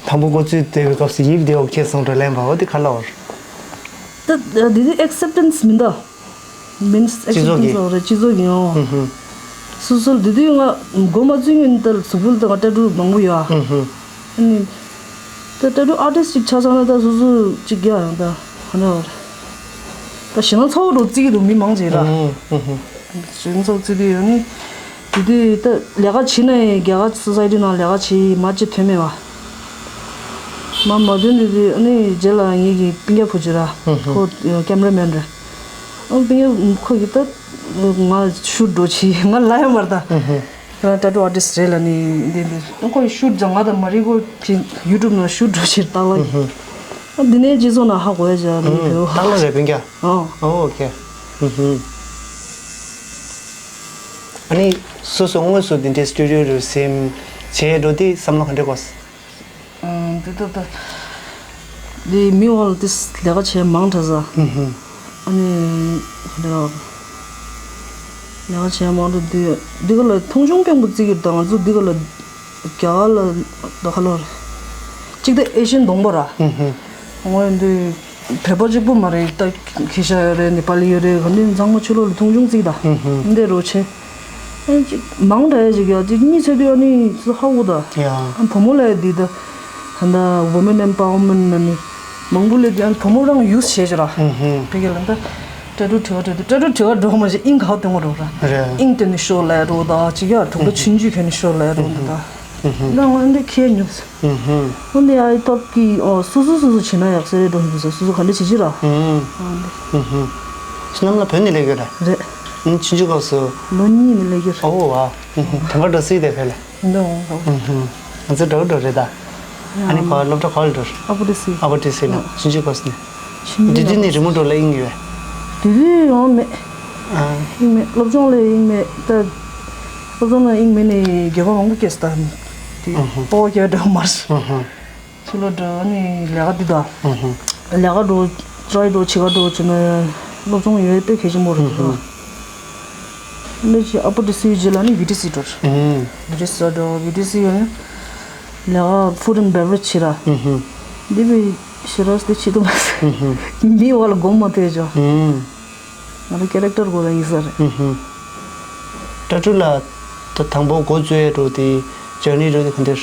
དང་པོ་འགོ་བཙུགས་བསྡད་པའི་སྐབས་སུ་ཡིབ་བདེ་བ་ཁྱེད་སོང་འགྲོ་ལན་པ་འོ་དེ་ག་ལ་བར། ད་དེ་དུས་ཨེག་སེབ་ཊེན་སི་མི་འདུག་མིན་སྤྱི་ཚོགས་ཀྱི། ཨེག་སེབ་ཊེན་སི་རེད། སྤྱི་ཚོགས་ཀྱི་ཨོ། སོ་སོ་དེ་དུས་ང་འགོ་མ་བཙུགས་ཉིན་ད་གཟུགས་པོ་ལ་ད་ང་ཊ་ཊུ་མང་པོ་ཡོད་ཨ། ཨ་ནི། ད་ཊ་ཊུ་ཨར་ཊིསི་ཅིག་ཆགས་ཚར་ན་ད་སོ་སོ་ཅིག་རྒྱག་ཡང་ད་ག་འདྲ་བར། ད་ཞེ་ན་ཚ་བོ་འགྲོ་བརྩི་གི་འདུག་མི་མང་ཆེ་ར། ཞེ་ན་ཚ་བོ་བརྩི་དུས་ཡང་ནི། དེ་དུས་ད་ལས་ཀ་བྱེད་ན་ཡང་རྒྱ་གར་སོ་སའི་ཊི་ནང་ལས་ཀ་བྱེད་མ་བྱེད་དོན་མེད་བ། མ་མ་དོན་དེ་དུས་ཨ་ནི་རྗེས་ལ་ངེད་ཀྱི་སྤུན་ཀྱག་བུ་ཅིག་ར། ཁོ་ཀེམ་ར་མེན་རེད། ཨ་སྤུན་ཀྱག་ཁོ་གིས་ད་ང་ཤུཊ་འགྲོ་བྱེད་ང་ལ་ཡ་མར་ད། ཁྱོད་རང་ཊ་ཊུ་ཨར་ཊིསི་རེད་ལབ་ནི་འདི་འདི། ཁོ་ཡི་ཤུཊ་ཀྱང་ང་དང་མ་རིག་གོ་ཕྱིན་ཡུ་ཊུབ་ནང་ཤུཊ་འགྲོ་ཕྱིར་བཏང་ལ། ཨ་འདི་ནས་རྗེས་སོང་ན་ཧ་གོ་ཡ་ཅག་མི་བོད་ཧ་ལ་རེད་སྤུན་ཀྱག་ཨོ། ཨོ་ཨོ་ཁེ། ཨ་ནི་སོ་སོ་དངོས་སུ་འདི་འདྲའི་སི་ཊུ་ཌི་ཡོ་རུ་སེམས་བྱས་འགྲོ་དུས་བསམ་བློ་ག་འདྲ་གོ། འདི་ལྟ་ལྟ། འདི་མི་འོང་ལ་ཏིས་ལས་ཀ་བྱས་མང་དྲགས་ས། ཨ་ནི། ལས་ཀ་བྱས་མང་དྲགས་འདི་འདི་ག་ལ་མཐོང་ཆུང་སྤེན་པོ་བརྩི་གི་རེད་ད་ང་ཚོ་འདི་ག་ལ། རྒྱ་གར་ལ་ད་ག་ལ་རེད། གཅིག་ད་ཨེ་ཤན་གདོང་པ་ར། ང་འདི། བོད་པ་གཅིག་པུ་མ་རེད་ད། ཁི་ཤ་ཡོད་རེད། ནེ་པ་ལི་ཡོད་རེད། ག་འདི་ཚང་མ་ཕྱི་ལོགས་ལ་མཐོང་ཆུང་བརྩི་ད། ཧུམ་ཧུམ། འདི་རོ་ཆེ། ཨ་ནི་ཅིག་མང་དྲགས་ཡ་ཅིག་ཡོད་ཅིག་གཉིས་ཚེ་དུས་ཨ་ནི་ཧ་གོ་ད། ཡ། ཨ་བུ་མོ་ལ་འདི་ད། ད་ལྟ་Women Empowerment ནི་མང་པོ་ལས་ཀྱང་བུ་མོ་རང་ཡུས་བྱས་ཅི་ར། ཧུམ་ཧུམ། ཕ་གི་ལ་ད། ཏྲ་ཏྲུ་དྲི་བ་དྲི་དུས་ཏྲ་ཏྲུ་དྲི་བ་འགྲོ་མ་ཤེས་ཨིན་ག་དེ་མོ་རོ་ར། རེད། ཨིན་དེ་ནི་ཤོ་ལ་རོ་ད་ཅི་ཡ་དུག་ད་ཆུན་ཇུས་ཁེ་ནི་ཤོ་ལ་རོ་ད། ཧུམ་ཧུམ། ད་ང་འདི་ཁེ་ཉུས། ཧུམ་ཧུམ། འོན་ཏེ་ཨའི་ཐོབ་ཀྱི་ཨོ་སོ་སོ་སོ་སོ་བྱེད་ན་ཡག་ས་རེད་འགྲོ་མི་འདུག་ས་སོ་སོ་ག་འདྲ་བྱེད་ཀྱི་ར། ཧུམ་ཧུམ། ཕྱི་ནང་ལ་བོད་ནས་སླེབས་ཡོད་ར། རེད། ཨང་ཆུང་ཆུང་སྐབས་སུ། ལོ་གཉིས་ནས་སླེབས་ཡོད་ར། ཨོ་ཨ། ཧུམ་ཧུམ། དེ་འདྲ་འགྲོ་སྲིད་དེ་ཕེ་ལ། འདི་འོང་ག། ཧུམ་ཧུམ། ང་ཚོ་འགྲོ་འགྲོ་རེད་ད། ཨ་ནི་ཁོ་སློབ་གྲྭ་ག་ལ་འགྲོ། ཨ་པོ་ཏི་སི། ཨ་པོ་ཏི་སི་ལ་ཨ། ཆུང་ཆུང་སྐབས་སུ་ནས། ཆུང་ཆུང་དེ་དུས་ནས་རི་མོ་འགྲོ་ལ་ཨིན་ཡོད། དེ་དུས་ཡང་མེད། ཨ། ཨིན་མེད་སློབ་སྦྱོང་ལ་ཨིན་མེད་ད། སློབ་སྦྱོང་ལ་ཨིན་མེད་ནས་དགེ་བ་མང་པོ་སྐྱེས་ད། དེ་ཨ་ཧ། ལྟོ་བ་སྐྱེ་བ་འདྲ་མ་རེད། ཨ་ཧ། ཚུར་ལོག་འགྲོ་ནི་ལས་ཀ་འདི་དང་། ཨ་ཧ། ལས་ཀ་འགྲོ་ཊ་རའི་འགྲོ་བྱེད་ཀ་འགྲོ་བྱེད་ན་སློབ་སྦྱོང་ཡོད་དཔེ་གལ་ཆེན་པོ་རེད་འདུག་ཨ་ཧ། ནི་ཅི་ཨ་པོ་ཏི་སི་རྗེས་ལ་ནི་བི་ཏི་སི་འགྲོ། ཨ་ཧ། བི་ཏི་སི་འགྲོ་བི་ཏི་སི་ཡོད་ནི་ལས་ཀ་food and beverage བྱེད་ར། ཨ་ཧ། འདི་བི་ཤི་ར་སྟེ་བྱེད་དུ་མ་ཟད་མི་བ་ལ་སྒོམ་མ་ཐེ་ཅོ། ཨ་ཧ། ང་ལ་ཀེ་རེག་ཊར་གོ་ལ་ཡིན་ས་རེད། ཨ་ཧ། ཊ་ཊུ་ལ་ད་དང་པོ་འགོ་བཙུགས་ཡས་འགྲོ་དེ་ཇར་ནི་འགྲོ་དེ་ག་འདིར།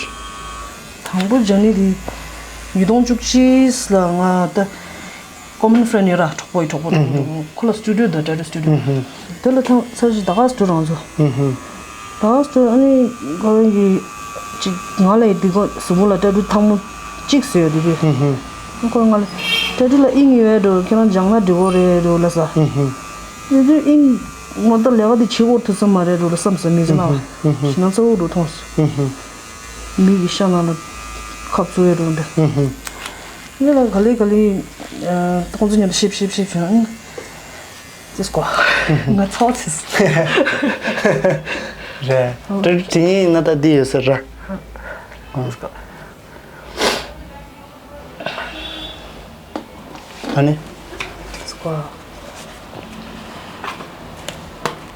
དང་པོ་ཇར་ནི་དེ་ཉིས་སྟོང་བཅུ་གཅིག་ལ་ང་ད་ཀོ་མན་ཕྲེན་ཡོད་ར་གྲོགས་པོ་ཡི་གྲོགས་པོ་གྲོགས་པོ་ཁོ་ལ་སི་ཊུ་ཌི་ཡོ་ད་ཊ་ཊུ་སི་ཊུ་ཌི་ཡོ། དེ་ལ་ཐང་ཚར་ཞིག་ད་ག་སི་ཊུ་རང་ཚོ། ད་ག་སི་ཊུ་ཨ་ནི་ག་རང་གི་ཅིག་ང་ལ་ཡི་དེ་གོ་གཟུགས་པོ་ལ་ཊ་ཊུ་ཐང་མོ་གཅིག་བཟོས་ཡོད་དེ་དུས། ཁོ་ང་ལ་ཊ་ཊུ་ལ་ཨིན་ཡོད་འགྲོ་ཁྱེད་རང་སྦྱང་ན་འགྲིག་གོ་རེད་འགྲོ་ལ་ས། དེ་དུས་ཨིན་ངོ་ད་ལས་ཀ་དེ་བྱེད་འོ་ཐུབ་ས་མ་རེད་འགྲོ་ལ་བསམ་ས་མི་ཚེ་ནང་ལ་ཞི་ན་ཚ་འོ་འགྲོ་མཐོང་སོང་། མི་གི་ཤ་ནང་ལ་ཁབ་བཙུགས་ཡོད་འགྲོ་འདི། འདི་ལ་ག་ལེ་ག་ལེ་ཁོང་ཚོ་མཉམ་དུ་ཤིབ་ཤིབ་ཤིབ་བྱུང་། ཅེས་གོ། ང་ཚོགས་ཅེས། རེད། དེ་དེ་ཡིན་ན་ད་འདི་ཡོད་ཟེར་ར། ཅེས་གོ། ཨ་ནི། ཅེས་གོ།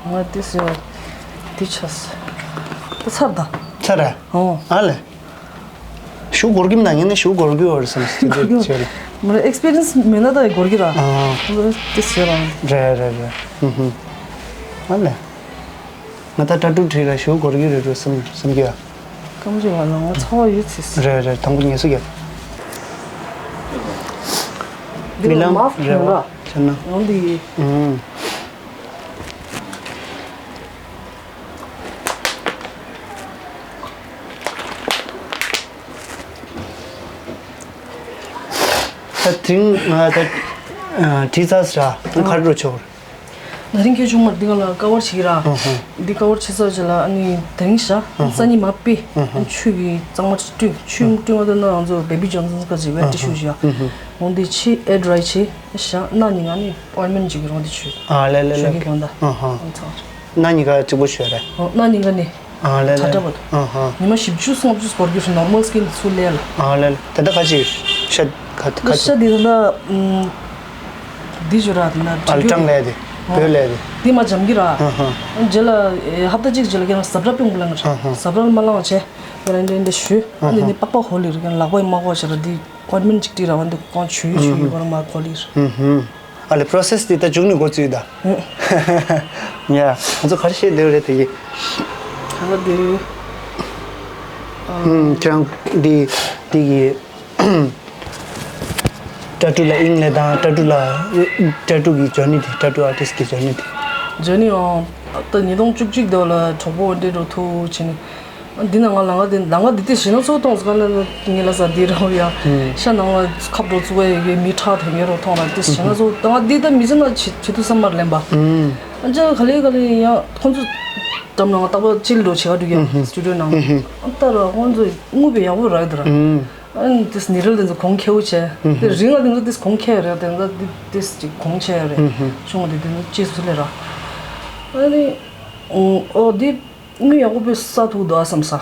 ང་འདི་ཟེར་བ་འདི་ཆགས། ད་ཚར་ད། ཚར་ར། ཨོ། ཨ་ལེ། ཞུ་སྒོར་གྱིམ་ན་ངས་ནི་ཞུ་སྒོར་གྱི་བར་སམ་སི་ཏི་ཆེ་ལ། མ་རེད་ཨེག་སི་པི་རི་ཡན་སི་མེད་ན་ད་སྒོར་གྱི་ར། ཨ། ཏི་སེ་རང་། རེད་རེད་རེད། ཧུམ་ཧུམ། ཨ་ལེ། ང་ད་ཏྲ་ཏྲུ་ཁྲི་ལ་ཞུ་སྒོར་གྱི་རེད་འགྲོ་སམ་སམ་གྱི་ཡ། ཀམ་ཅི་བ་ལ་ང་ཚ་བ་ཡོད་ཚིས། རེད་རེད་དང་པོ་ངལ་གསོ་རྒྱབ། འདི་ལ་མ་ཕན་ར། ཆ་ན། ཡོང་འདི་ཡི། ཨུམ། ད་དེང་ང་ད་དྲི་ཚ་ས་ར་ད་གར་འགྲོ་ཆོག་ར། ན་རིང་ཁྱེད་ཆུང་མར་འདི་ག་ལ་ཀ་བར་བྱེད་ཀྱི་ར། འདི་ཀ་བར་བྱེད་ཚར་རྗེས་ལ་ཨ་ནི་དེ་རིང་ཤ་ཨ་ནི་སང་ཉིན་མ་པི་ཨ་ནི་ཆུ་གི་གཙང་མ་བཀྲུས་ཆུ་བཀྲུས་མ་ཐུབ་ན་ང་ཚོ་baby Johnson's་ག་ཅིག་ཝེ་ཊི་ཊི་ཤུ་བཞག་འོང་དེ་ཕྱི་air dry་བྱེད་ཤ་གནའ་ཉིན་ཨ་ནི་appointment་ཅིག་རོང་དེ་ཆུ་ཨ་ལེ་ལེ་ལེ་ཞོགས་ཀྱི་དགོང་དག་ཨ་ཧ་ཨ་ཚང་། གནའ་ཉིན་ག་གཅིག་པོ་ཞོད་རེད། ཨོ་གནའ་ཉིན་ག་ནི། ཨ་ལེ་ལེ། ད་ལྟ་བར་དུ། ཨ་ཧ། ཉི་མ་བཞི་བཅུ་སུམ་ཅུ་སྐོར་རྒྱུ་ཞིག་normal skin་ཚུར་ལས་ལ། ཨ་ལེ་ལེ། ད་ལྟ་ག་ཅིག་ཤ་ག་ག་ཤ་འདི་ད་ལྟ་འདི་ཞུ་ར་ད་ན་ཨལ་ཀྲང་ལས་དེ་བོད་ལས་དེ། འདི་མ་འཇམ་གི་ར། ཨ་ཧ། རྗེས་ལ་ཧབ་ཏ་གཅིག་རྗེས་ལ་ཁྱེད་རང་ཟབ་ར་པིང་པོ་ལངས་ར། ཨ་ཧ། ཟབ་ར་མ་ལངས་བྱས་ང་རང་འདྲེན་འདྲེ་ཞུས་ཨ་ནི་ནི་པགས་པ་ཧོ་ལི་ར་ལག་པ་ཡི་མ་གོ་བྱས་ར་འདི་appointment་གཅིག་སྤྲད་ར་བ་འདི་ཀོང་ཆུ་ཆུ་ཡི་བར་མ་གོ་ལི་ར། ཨ་ལེ་process་དེ་ད་མཇུག་ནས་འགོ་བཙུགས་ད། ཡ། ང་ཚོ་ག་རེ་བཤད་བསྡད་རེད་དེ་གི། ག་ལ་བསྡད། ཁྱེད་རང་འདི་འདི་གི་ཏྲ་ཏྲུ་ལ་ཨིང་ལེ་དང་ཏྲ་ཏྲུ་ལ་ཏྲ་ཏྲུ་གི་journey་དེ་ཏྲ་ཏྲུ་artist་གི་journey་དེ། journey་ཨང་ད་ཉིས་སྟོང་བཅུ་གཅིག་དེ་ལ་གྲོགས་པོ་འདྲེ་འགྲོ་ཐུག་བྱས་ནས། འདི་ན་ང་ལང་ཀ་དེ་ལང་ཀ་དེ་དེ་ཞེ་ན་ཚོ་གཏོང་ཟ་ག་ལ་ངེ་ལ་ཟ་དེ་རོ་ཡ། ཤ་ནང་ལ་ཁབ་རོ་བཙུགས་ཡ་གི་མི་ཁྲག་དེ་ངེ་རོ་ཐོང་ལ་དེ་ཞེ་ན་ཚོ་ད་ང་འདི་ད་མི་ཚེ་ན་བྱེད་བྱེད་ཐུབ་ས་མར་ལེན་པ། ཨ་ཅག་ག་ལེ་ག་ལེ་ཡ་ཁོང་ཚོ་འགྲམ་ནང་རྟག་པར་ཅིལ་འགྲོ་བྱེད་ག་འགྲོ་ཡ་སི་ཊུ་ཌི་ཡོ་ནང་ཨ་ལྟ་ར་ཁོང་ཚོ་དངོས་པའི་ཡག་པོ་རག་གི་འདུག་ར། ཨ་ནི་དེ་ནི་རལ་དེ་ཚོ་གོང་ཁེ་བོ་བྱས་དེ་རིང་ལ་དེ་ཚོ་དེ་གོང་ཁེ་རེད་དེ་ཚོ་དེ་དེ་ཅིག་གོང་ཆེ་རེད་ཤོང་དེ་དེ་ཚོ་ཅིས་སུ་ལེ་ར། ཨ་ནི་ཨོ་དེ། དངུལ་ཡག་པོ་པོས་ས་ཐུག་འདུག་ཨ་བསམ་ས།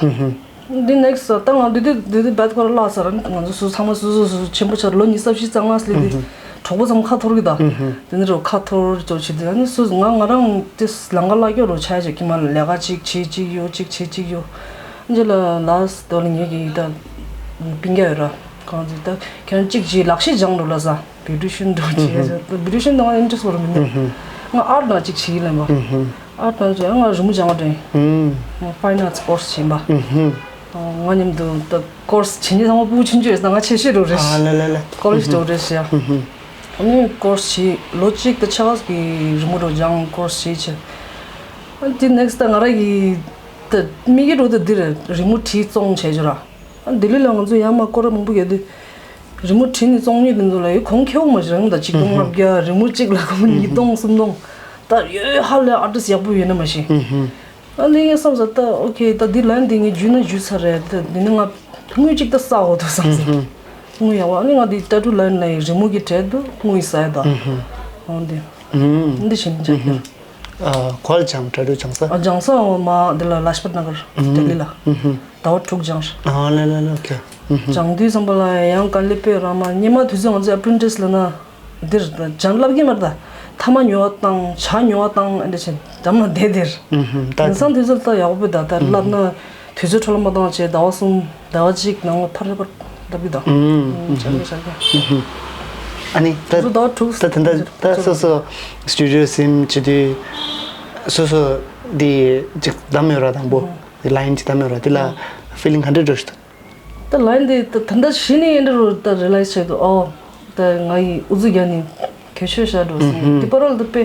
འདི་next་ད་ང་འདི་དུས་འདི་དུས་བད་ཁོ་ར་བརླག་ས་ར་ང་ཚོ་སུ་ཚང་མ་སུ་སུ་སུ་ཆེན་པོ་ཆགས་ལོ་ཉི་ཤུ་རྩ་བཞི་རྩ་ལྔ་སླེབས་དུས་གྲོགས་པོ་ཚང་མ་ཁ་འཐོར་གི་ད། དེ་ནི་རོ་ཁ་འཐོར་ཅོ་བྱེད་དུས་ཨ་ནི་སུ་ང་ང་རང་དེ་ལང་ཀ་བརླག་སྐྱོ་རོ་ཆ་ཅིག་ཁྱི་མ་ལ་ལས་ཀ་ཅིག་བྱེད་ཅིག་ཡོ་ཅིག་བྱེད་ཅིག་ཡོ། འཇེ་ལ་ལ་སི་དོ་ལ་ངེད་ཀྱི་ད་པིང་རྒྱ་ཡོད་ར། གང་ཟེར་ད་ཁྱེད་རང་གཅིག་བྱས་ལག་ཤེས་སྦྱང་འགྲོ་ལ་ས། བིའུ་ཊི་ཤན་འགྲོ་བྱས་བིའུ་ཊི་ཤན་དང་ཨིན་ཊི་རེ་སི་ཊི་བོར་མི་འདུག་ང་ཨར་ཊི་ནང་གཅིག་བྱས་ལབ་པ། ཨར་ཊི་ནང་བྱས་ང་རི་མོ་སྦྱང་བ་དྲན། ཕའིན་ཨར་ཊི་སི་ཀོར་སི་བྱས་པ། ང་མཉམ་དུ་ད་ཀོར་སི་བྱེད་མཁན་ཚང་མ་ཕྲུ་གུ་ཆུང་ཆུང་ཡོད་ས་ང་ཆེ་ཤོས་འགྲོ་རེད། ཨ་ལ་ལ་ལ། ཀོ་ལེཇ་འགྲོ་རེད་ཤག་ཨ་ནི་ཀོར་སི་བྱས་ལོ་གཅིག་དང་ཕྱེད་ཀ་གི་རི་མོ་འགྲོ་སྦྱང་ཀོར་སི་བྱས་བྱས། ཨ་དེ་ནེག་སི་ཊི་ད་ང་རང་གི་ད་དམིགས་ཡུལ་འགྲོ་ད་འདིར་རི་མོ་བྲིས་བཙོང་བྱས་བྱས་ར། ལྡི་ལི་ལ་ང་ཚོ་ཡར་མར་སྐོར་ར་མང་པོ་བརྒྱབ་དུས། རི་མོ་བྲིས་ནས་བཙོང་མཁན་དེ་ཚོ་ལ་ཡོད་གོང་ཁེ་པོ་མ་ཞིག་རང་ད་ཆིག་སྟོང་ལྔ་བརྒྱ། རི་མོ་གཅིག་ལ་གོང་ཉིས་སྟོང་གསུམ་སྟོང་། ད་ཡོད་ཧ་ལས་ཨར་ཊི་སི་ཊི་ཡག་པོ་ཡོད་ན་མ་ཤེས། ཨ་ནི་ངས་བསམ་ས་ད་ཨོ་ཁེ་ད་འདི་ལན་འདི་ངས་བརྒྱུད་ན་བརྒྱུད་ཚར་རེད། ད་འདི་ནི་ང་དངུལ་གཅིག་ད་བསགས་འོ་དོ་བསམ་ས། དངུལ་ཡག་པོ། ཨ་ནི་ང་འདི་ཊ་ཊུ་ལན་ལ་ཡི་རི་མོ་གི་གྲས་དུ་དངུལ་ཡི་ས་ཡ་ད། འོ་འདི་འདི་བྱས་ནས་བྱ་རྒྱུ། ཨ་གོ་ལ་སྦྱང་། ཊ་ཊུ་སྦྱང་ས། ཨ་སྦྱང་ས་འོ་མ་འདི་ལ་ལཱཇ་པད་ནགར་ལྡི་ལི་ལ། ཟླ་བ་དྲུག་སྦྱངས། ཨ་ལ་ལ་ལ། ཨོ་ཁེ། སྦྱང་དུས་ཙམ་པ་ལ་ཡང་དཀའ་ལས་དཔེ་རང་མ། སྔོན་མ་དུས་ཚོད་ང་ཚོ་ཨེ་པྲེན་ཊི་སི་ལབ་ན་འདིར་སྦྱང་བསླབ་ཀྱི་མ་རེད་ད། ཐ་མག་ཉོ་བ་བཏང་། ཇ་ཉོ་བ་བཏང་། ཨེ་འདྲ་བྱས་འགྲམ་ལ་བསྡད་དེར། ད་དེང་སང་དུས་ཚོད་ད་ཡག་པོ་ད་ད་བསླབ་ན་དུས་ཚོད་འཕྲོ་བརླག་མ་བཏང་བྱས་ཟླ་བ་གསུམ་ཟླ་བ་གཅིག་ནང་ལ་ཕར་ཕར་བསླབ་ཀྱི་ད། སྦྱང་གི་སྦྱང་གི་ཨ་ནི་ད་ད་ཟླ་བ་དྲུག་ད་ད་ད་ད་སོ་སོ་སི་ཊུ་ཌི་ཡོ་ཟིན་བྱེད་དུས་སོ་སོ་འདི་ཅིག་བདམས་ཡོད་ར། དང་པོ་འདི་ལ་ཡིན་ཅིག་བདམས་ཡོད་ར། འདི་ལ་ཕི་ལིང་ག་འདྲ་འགྲོ་ཤི། ད་ལན་དེ་ད་ད་ལྟ་གཞི་ནས་ཨེ་འདྲ་རུ་ད་རི་ལའི་ཛི་བྱས་འདུག་ཨོ་ད་ང་ཡི་ཨུ་ཚུགས་རྒྱག་ནས་གལ་ཆེ་ཤ་འགྲོ་སོང་། དེ་པར་ལ་ད་དཔེ་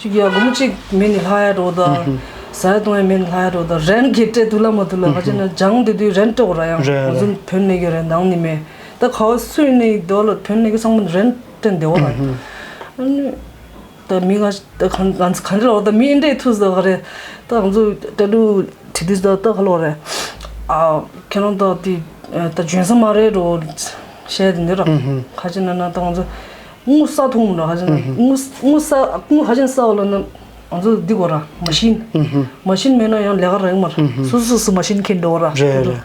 ཅིག་ཡ་སྒོར་མོ་གཅིག་མེད་ནས་ལྷག་ཡ་འགྲོ་ད། ཟ་ཡ་བཏུང་ཡ་མེད་ནས་ལྷག་ཡ་འགྲོ་ད། རེན་གྱི་སྤྲད་འདུག་ལ་མ་འདུག་ལ། ཁ་ཅིག་ན་སྦྱང་བསྡད་དུས་རེན་སྤྲད་དགོས་ར། ཡང་རེད་ང་ཚོ་བོད་ནས་གི་རེན་ནང་ནས་མེད། ད་ག་བ་སུ་ཡིན་ནའི་དེ་བ་ལ་བོད་ནས་གི་ཚང་མ་རེན་སྤྲད་བསྡད་དགོས་ར། ཨ་ནི། ད་མི་ང་ད་གང་གང་གང་ལོག་ད་མི་འདྲེ་ཐུག་ཟ་ག་རེ། ད་ང་ཚོ་ད་ལུ་ཁྲི་དུས་ད་ད་ག་ལོག་རེད། ཨ་ཁྱེད་རང་ད་དེ་ད་འཇོན་ས་མ་རེད་འགྲོ་བཤད་དེ་འདི་ར། ཁ་ཅིག་ན་ན་ད་ང་ཚོ་དངུལ་ས་ཐོང་མི་འགྲོ། ཁ་ཅིག་ན་དངུལ་དངུལ་ས་དངུལ་ཁ་ཅིག་ས་བ་ལ་ན་ང་ཚོ་འདི་དགོས་ར། མ་ཤིན་མ་ཤིན་མེད་ན་ཡང་ལས་ཀ་རག་མ་རེད། སོ་སོ་སོ་མ་ཤིན་ཁྱེར་འགྲོ་ར། རེད་རེད།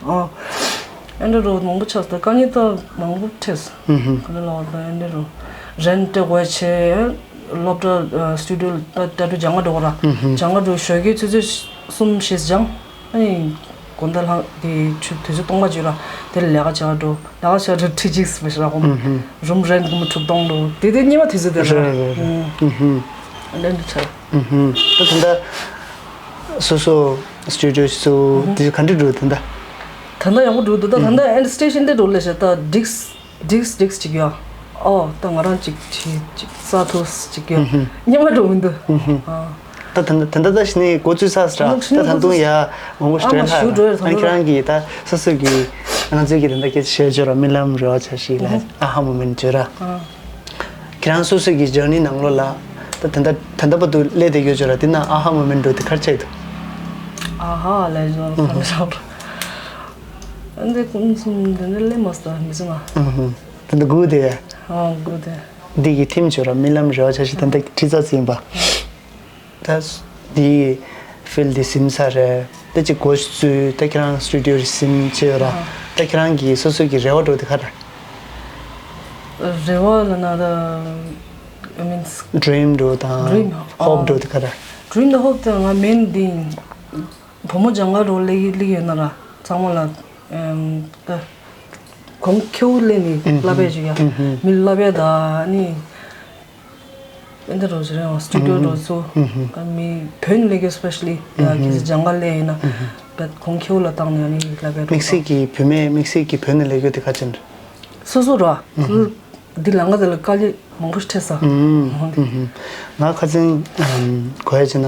ཨ། ཨེ་འདྲ་རོ་མང་པོ་ཆགས་སོང་། དཀའ་ངལ་ད་མང་པོ་འཕྲད་སོང་། ག་ལ་ལ་བ་ད་ཨེ་འདྲ་རོ་རེན་སྤྲད་དགོས་བྱས། སློབ་གྲྭ་སི་ཊུ་ཌི་ཡོ་ད་ད་དུ་སྦྱང་ག་འགྲོ་ག་ར། སྦྱང་ག་འགྲོ་ཞོགས་ཀའི་ཆུ་ཚོད་གསུམ་བཞི་སྦྱང་། ཨ་ནི་དགོང་དག་ལྷག་གི་ཆུ་དུས་ཚོད་སྟོང་པ་བརྗོད་ར། དེ་ལ་ལས་ཀ་བྱ་ག་འགྲོ། ལས་ཀ་བྱ་འགྲོ་ཁྲི་གཅིག་སུ་བཞག་གོ། རུམ་རེན་གི་མི་དྲུག་སྟོང་འགྲོ། དེ་དེ་ཉི་མ་དུས་ཚོད་དེ་ར། རེད་རེད་རེད། ཨེ་འདྲ་འདྲ་ཆགས། ད་ད་ལྟ་སོ་སོ་སི་ཊུ་ཌི་ཡོ་སུ་དེ་ག་འདྲ་འགྲོ་ད་ད། ད་ལྟ་ཡག་པོ་འགྲོ་འདུག་ད་ད་ལྟ་ཨེན་སི་ཊེ་ཤན་དེ་འགྲོ་ལས་བྱ་ད་ཌིསྐ་ཌིསྐ་ཌིསྐ་ཅིག་ཡོད། ཨོ་ད་ང་རང་ཅིག་ཅིག་ཅིག་ས་ཐོ་ཅིག་ཡོད། ཉི་མ་འགྲོ་མི་འདུག་ཨ་ད་ད་ད་ད་ད་ཞི་ནས་འགོ་བཙུགས་ས་ར། ད་ད་དུང་ཡ་མང་པོ་ཞིག་ཨ་མ་འགྲོ་ཞུ་འགྲོ་ཡ་ད་ལ་ད་ཁྱེད་རང་གིས་ད་སོ་སོ་གི་ང་ཚོའི་གི་ད་ད་སྐད་ཆ་བཤད་བརྗོད་ར་རྨི་ལམ་རེ་བ་འཆར་གཞི་ལ་ཨ་ཧ་མོ་མེན་ཊི་བརྗོད་ར། ཁྱེད་རང་སོ་སོ་གི་ཇར་ནི་ནང་ལོགས་ལ་ད་ད་ད་ད་བར་དུ་སླེབས་བསྡད་ཡོད་ཅོག་ར། དེ་ན་ཨ་ཧ་མོ་མེན་ཊི་འགྲོ་དེ་ག་རེ་ཆགས་འདུག་ཨ་ཧ་ལས་བྱུང་ཁ་མི་ཤོར། ཨ་འདི་ཀུན་གསུམ་འདི་འདི་སླེབས་མ་སོང་མི་སོང་ང་། ད་ད་སྒུག་བསྡད་ཡ། ཨ་སྒུག་བསྡད། འདི་གི་ཐིམ་ཅོག་ར་རྨི་ལམ་རེ་བ་འཆར་གཞི་ད་ལྟ་ཁྲི་ཙག་ཙིག་ཡིན་པ། ད་འདི་ཕིལ་འདི་ཟིན་ཚར་རེད། ད་ཅིག་འགོ་བཙུགས་ད་ཁྱེད་རང་སི་ཊུ་ཌི་ཡོ་རེ་ཟིན་བྱས་ཡོད་ར། ད་ཁྱེད་རང་གི་སོ་སོ་གི་རེ་བ་འགྲོ་དེ་ག་རེ། རེ་བ་ལ་ན་ད་ཨ་མིན་ཌི་རིམ་འགྲོ་དང་ཌི་རིམ་ཧོབ་འགྲོ་དེ་ག་རེ། ཌི་རིམ་དང་ཧོབ་དེ་ང་མེན་འདི་བུ་མོ་སྦྱང་ག་འགྲོ་སླེབས་ཀྱི་སླེབས་ཀྱི་ཡོད་ན་ར་ཚང་མ་ལ་ད་གོང་ཁེ་པོ་སླེབས་ནས་བསླབ་པའི་བྱེད་ཡ་མི་བསླབ་པའི་ད་ནི། ཨེ་འདྲ་རོ་ཟེར་ཡང་སི་ཊུ་ཌི་ཡོ་འགྲོ་ཚུ་མི་བོད་ནས་སླེབས་ཀྱི་སི་པེ་ཤ་ལི་ཡ་གལ་སྲིད་སྦྱང་ག་སླེབས་ཡིན་ན་བད་གོང་ཁེ་པོ་ལ་བཏང་ནས་ནི་བསླབ་པའི་དམིགས་བསལ་གྱི་བུད་མེད་དམིགས་བསལ་གྱི་བོད་ནས་སླེབས་ཀྱི་དེ་ག་ཅན་སོ་སོ་ར་ཁུ་འདི་ལ་ང་དེ་ལ་དཀའ་ལས་མང་པོ་ཞིག་འཕྲད་ས། ང་ཁ་སང་གོ་ཡ་བྱས་ན་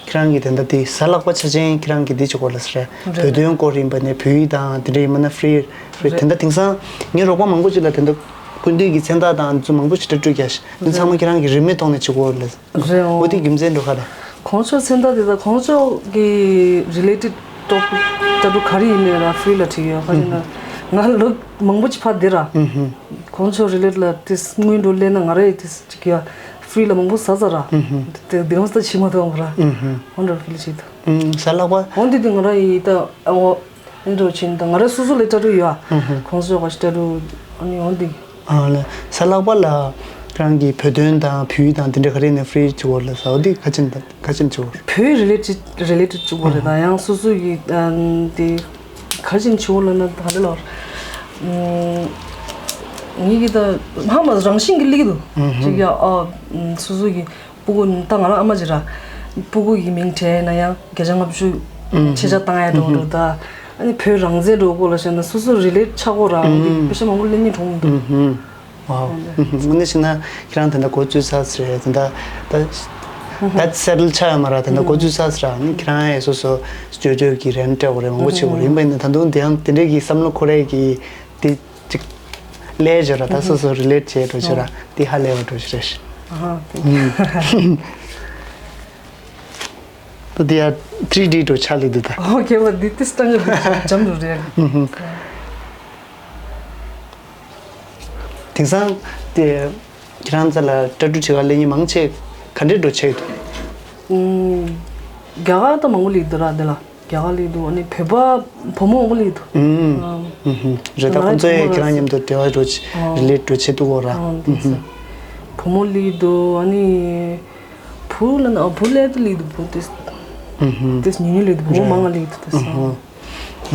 ཁྱེད་རང་གི་དེ་འདྲ་དེ་གཟའ་ལྷག་པ་ཆ་ཅན་ཁྱེད་རང་གི་དེ་ཅིག་གོ་ལ་ཟེར་བོད་དོན་སྐོར་ཡིན་པ་ནས་བོད་ཡིག་དང་དེ་འདྲ་ཡིན་པ་ན་ཕི་རི་ཕི་རི་དེ་འདྲ་དེང་སང་ངའི་རོགས་པ་མང་པོ་ཅིག་ལ་དེ་འདྲ་སྐུ་མདུན་གྱི་མཚན་རྟགས་དང་ཚོ་མང་པོ་ཞིག་སྤྲད་སྤྲོད་རྒྱག་ཤག་འདི་ཚང་མ་ཁྱེད་རང་གི་རིན་མེད་ཐོག་ནས་བྱེད་དགོས་རེད། རེད་འོ། འོ་དེ་རྒྱུ་མཚན་འགྲོ་ཁ་རེད། གོང་ཆོག་མཚན་རྟགས་དེ་དང་གོང་ཆོག་གི་རི་ལེ་ཊེཌ་ཊོ་པིག་ལྟ་བུ་ག་རེ་ཡིན་ནའི་ར་ཕི་རི་ལ་བྲིས་ཡོད། ཁ་ཅིག་ན་ང་ལོ་མང་པོ་ཅིག་ཕར་བསྡད་ར། གོང་ཆོག་རི་ལེ་ཊེཌ་ལ་དེ་སྔོན་འགྲོ་སླེབས་ན་ང་རེ་དེ་ཅིག་ཡ་ཕི་རི་ལ་མང་པོ་ཟ་ཟ་ར། དེ་དེ་རིང་ས་ཕྱི་མ་ཐོན་ར། འོ་འདྲ་ཕི་རི་ཅིག་ད། གཟའ་ལྷག་པ། འོ་འདི་དེ་ང་ར་ཡི་ད་འོ། ཨེ་འགྲོ་ཕྱིན་དང་ང་རའི་སོ་སོ་ལས་ཊ་ཊུ་ཡོད་ཨ། ཁོང་ཚོས་ག་ཞིག་ཊ་ཊུ་ཨ་ནི་འོང་འདི། ཨ་ལ་གཟའ་ལྷག་པ་ལ་རང་གི་བོད་དོན་དང་བོད་ཡིག་དང་དེ་འདྲ་ག་རེ་ནས་ཕི་རི་བྱེད་དགོས་ལ་ཟ་འོ་འདི་ག་ཅན་ག་ཅན་བྱེད་དགོས། བོད་ཡིག་རི་ལེ་ཊེཌ་རི་ལེ་ཊེཌ་བྱེད་དགོས་རེད་ད། ཡང་སོ་སོ་ཡི་འདི་ག་ཅན་བྱེད་དགོས་ལ་ན་ད་རེ་ལ་ཨུམ། ངེད་ཀྱི་ད་ཧ་མ་རང་བཞིན་གྱི་སླེབས་ཀྱི་འདུག་ཅིག་ཡ་ཨ་སོ་སོ་གི་སྤུ་གུ་ད་ང་རང་ཨ་མ་ཅིག་ར་སྤུ་གུ་གི་མིང་བྲིས་ན་ཡང་བརྒྱ་ཆ་ལྔ་བཅུ་ཆེ་ཆ་བཏང་ཡ་འགྲོ་འགྲོ་ད་ཨ་ནི་བོད་རང་བཙན་འགྲོ་སྐོར་ལ་བཤད་ན་སོ་སོ་རི་ལེ་ཊི་ཆགས་སྐོར་ར་འོང་གི་པེ་ཤ་མང་པོ་སླེབས་ཉེ་གྲོང་འདུག་ཨོ། དངོས་གནས་བྱས་ན་ཁྱེད་རང་དེ་འདྲ་འགོ་བཙུགས་ས་རེད་དེ་འདྲ་ད་ད་སེ་ཊལ་ཆགས་ཡོད་མ་ར་དེ་འདྲ་འགོ་བཙུགས་ས་ར་ནི་ཁྱེད་རང་ཡང་སོ་སོ་སྤྱོད་སྤྱོད་ཀྱི་རན་སྤྲད་དགོས་རེད་མང་པོ་བྱེད་དགོས་རེད་ཡིན་པ་ཡིན་ན་ད་དུང་དེ་ཡང་དེ་འདྲས་ཀྱི་བསམ་བློ་འཁོར་ཡས་ཀྱི་དེ་ཅིག་ལས་བྱོས་ར་ད་སོ་སོ་རི་ལེ་ཊི་བྱས་འགྲོ་བྱོས་ར་དེ་ཧ་ལས་པ་འགྲོ་བྱོས་རེད། ད་དེ་ཡང་ཐི་རི་ཌི་འགྲོ་ཆགས་ལེ་འདུག་ད། ཨོ་ཁེ་བ་འདི་ཏི་སི་ཏང་གི་འདུག་འཇམ་རུ་རེད། དེང་སང་དེ་ཁྱེད་རང་ཚོ་ལ་སྐྲ་གྲུ་བྲི་ག་སླེབས་མཁན་མང་ཆེ་ག་འདྲས་འགྲོ་ཆེ་ཡོད་འདུག་རྒྱ་གར་ད་མང་པོ་སླེབས་འདུག་ར་འདི་ལ་རྒྱ་གར་སླེབས་འདུག་ཨ་ནི་བོད་པ་བུ་མོ་མང་པོ་སླེབས་འདུག་ཨུམ། ཧུམ་ཧུམ། རེད་ད་ང་ཁོང་ཚོས་རང་ཁྱེད་རང་མཉམ་དུ་འབྲེལ་བ་འགྲོ་ཆེ་རི་ལེ་ཊི་འགྲོ་ཆེ་འདུག་གོ་ར། ཨོ་དེ་ཚོ་བུ་མོ་སླེབས་འདུག་ཨ་ནི་བུ་ལ་ན་བུ་སླེབས་དུ་སླེབས་འདུག་བུ་དེ་ཨུམ་ཧུམ། དེ་ཉུང་ཉུང་སླེབས་འདུག་བུ་མོ་མང་ང་སླེབས་འདུག་དེ་ཚོ།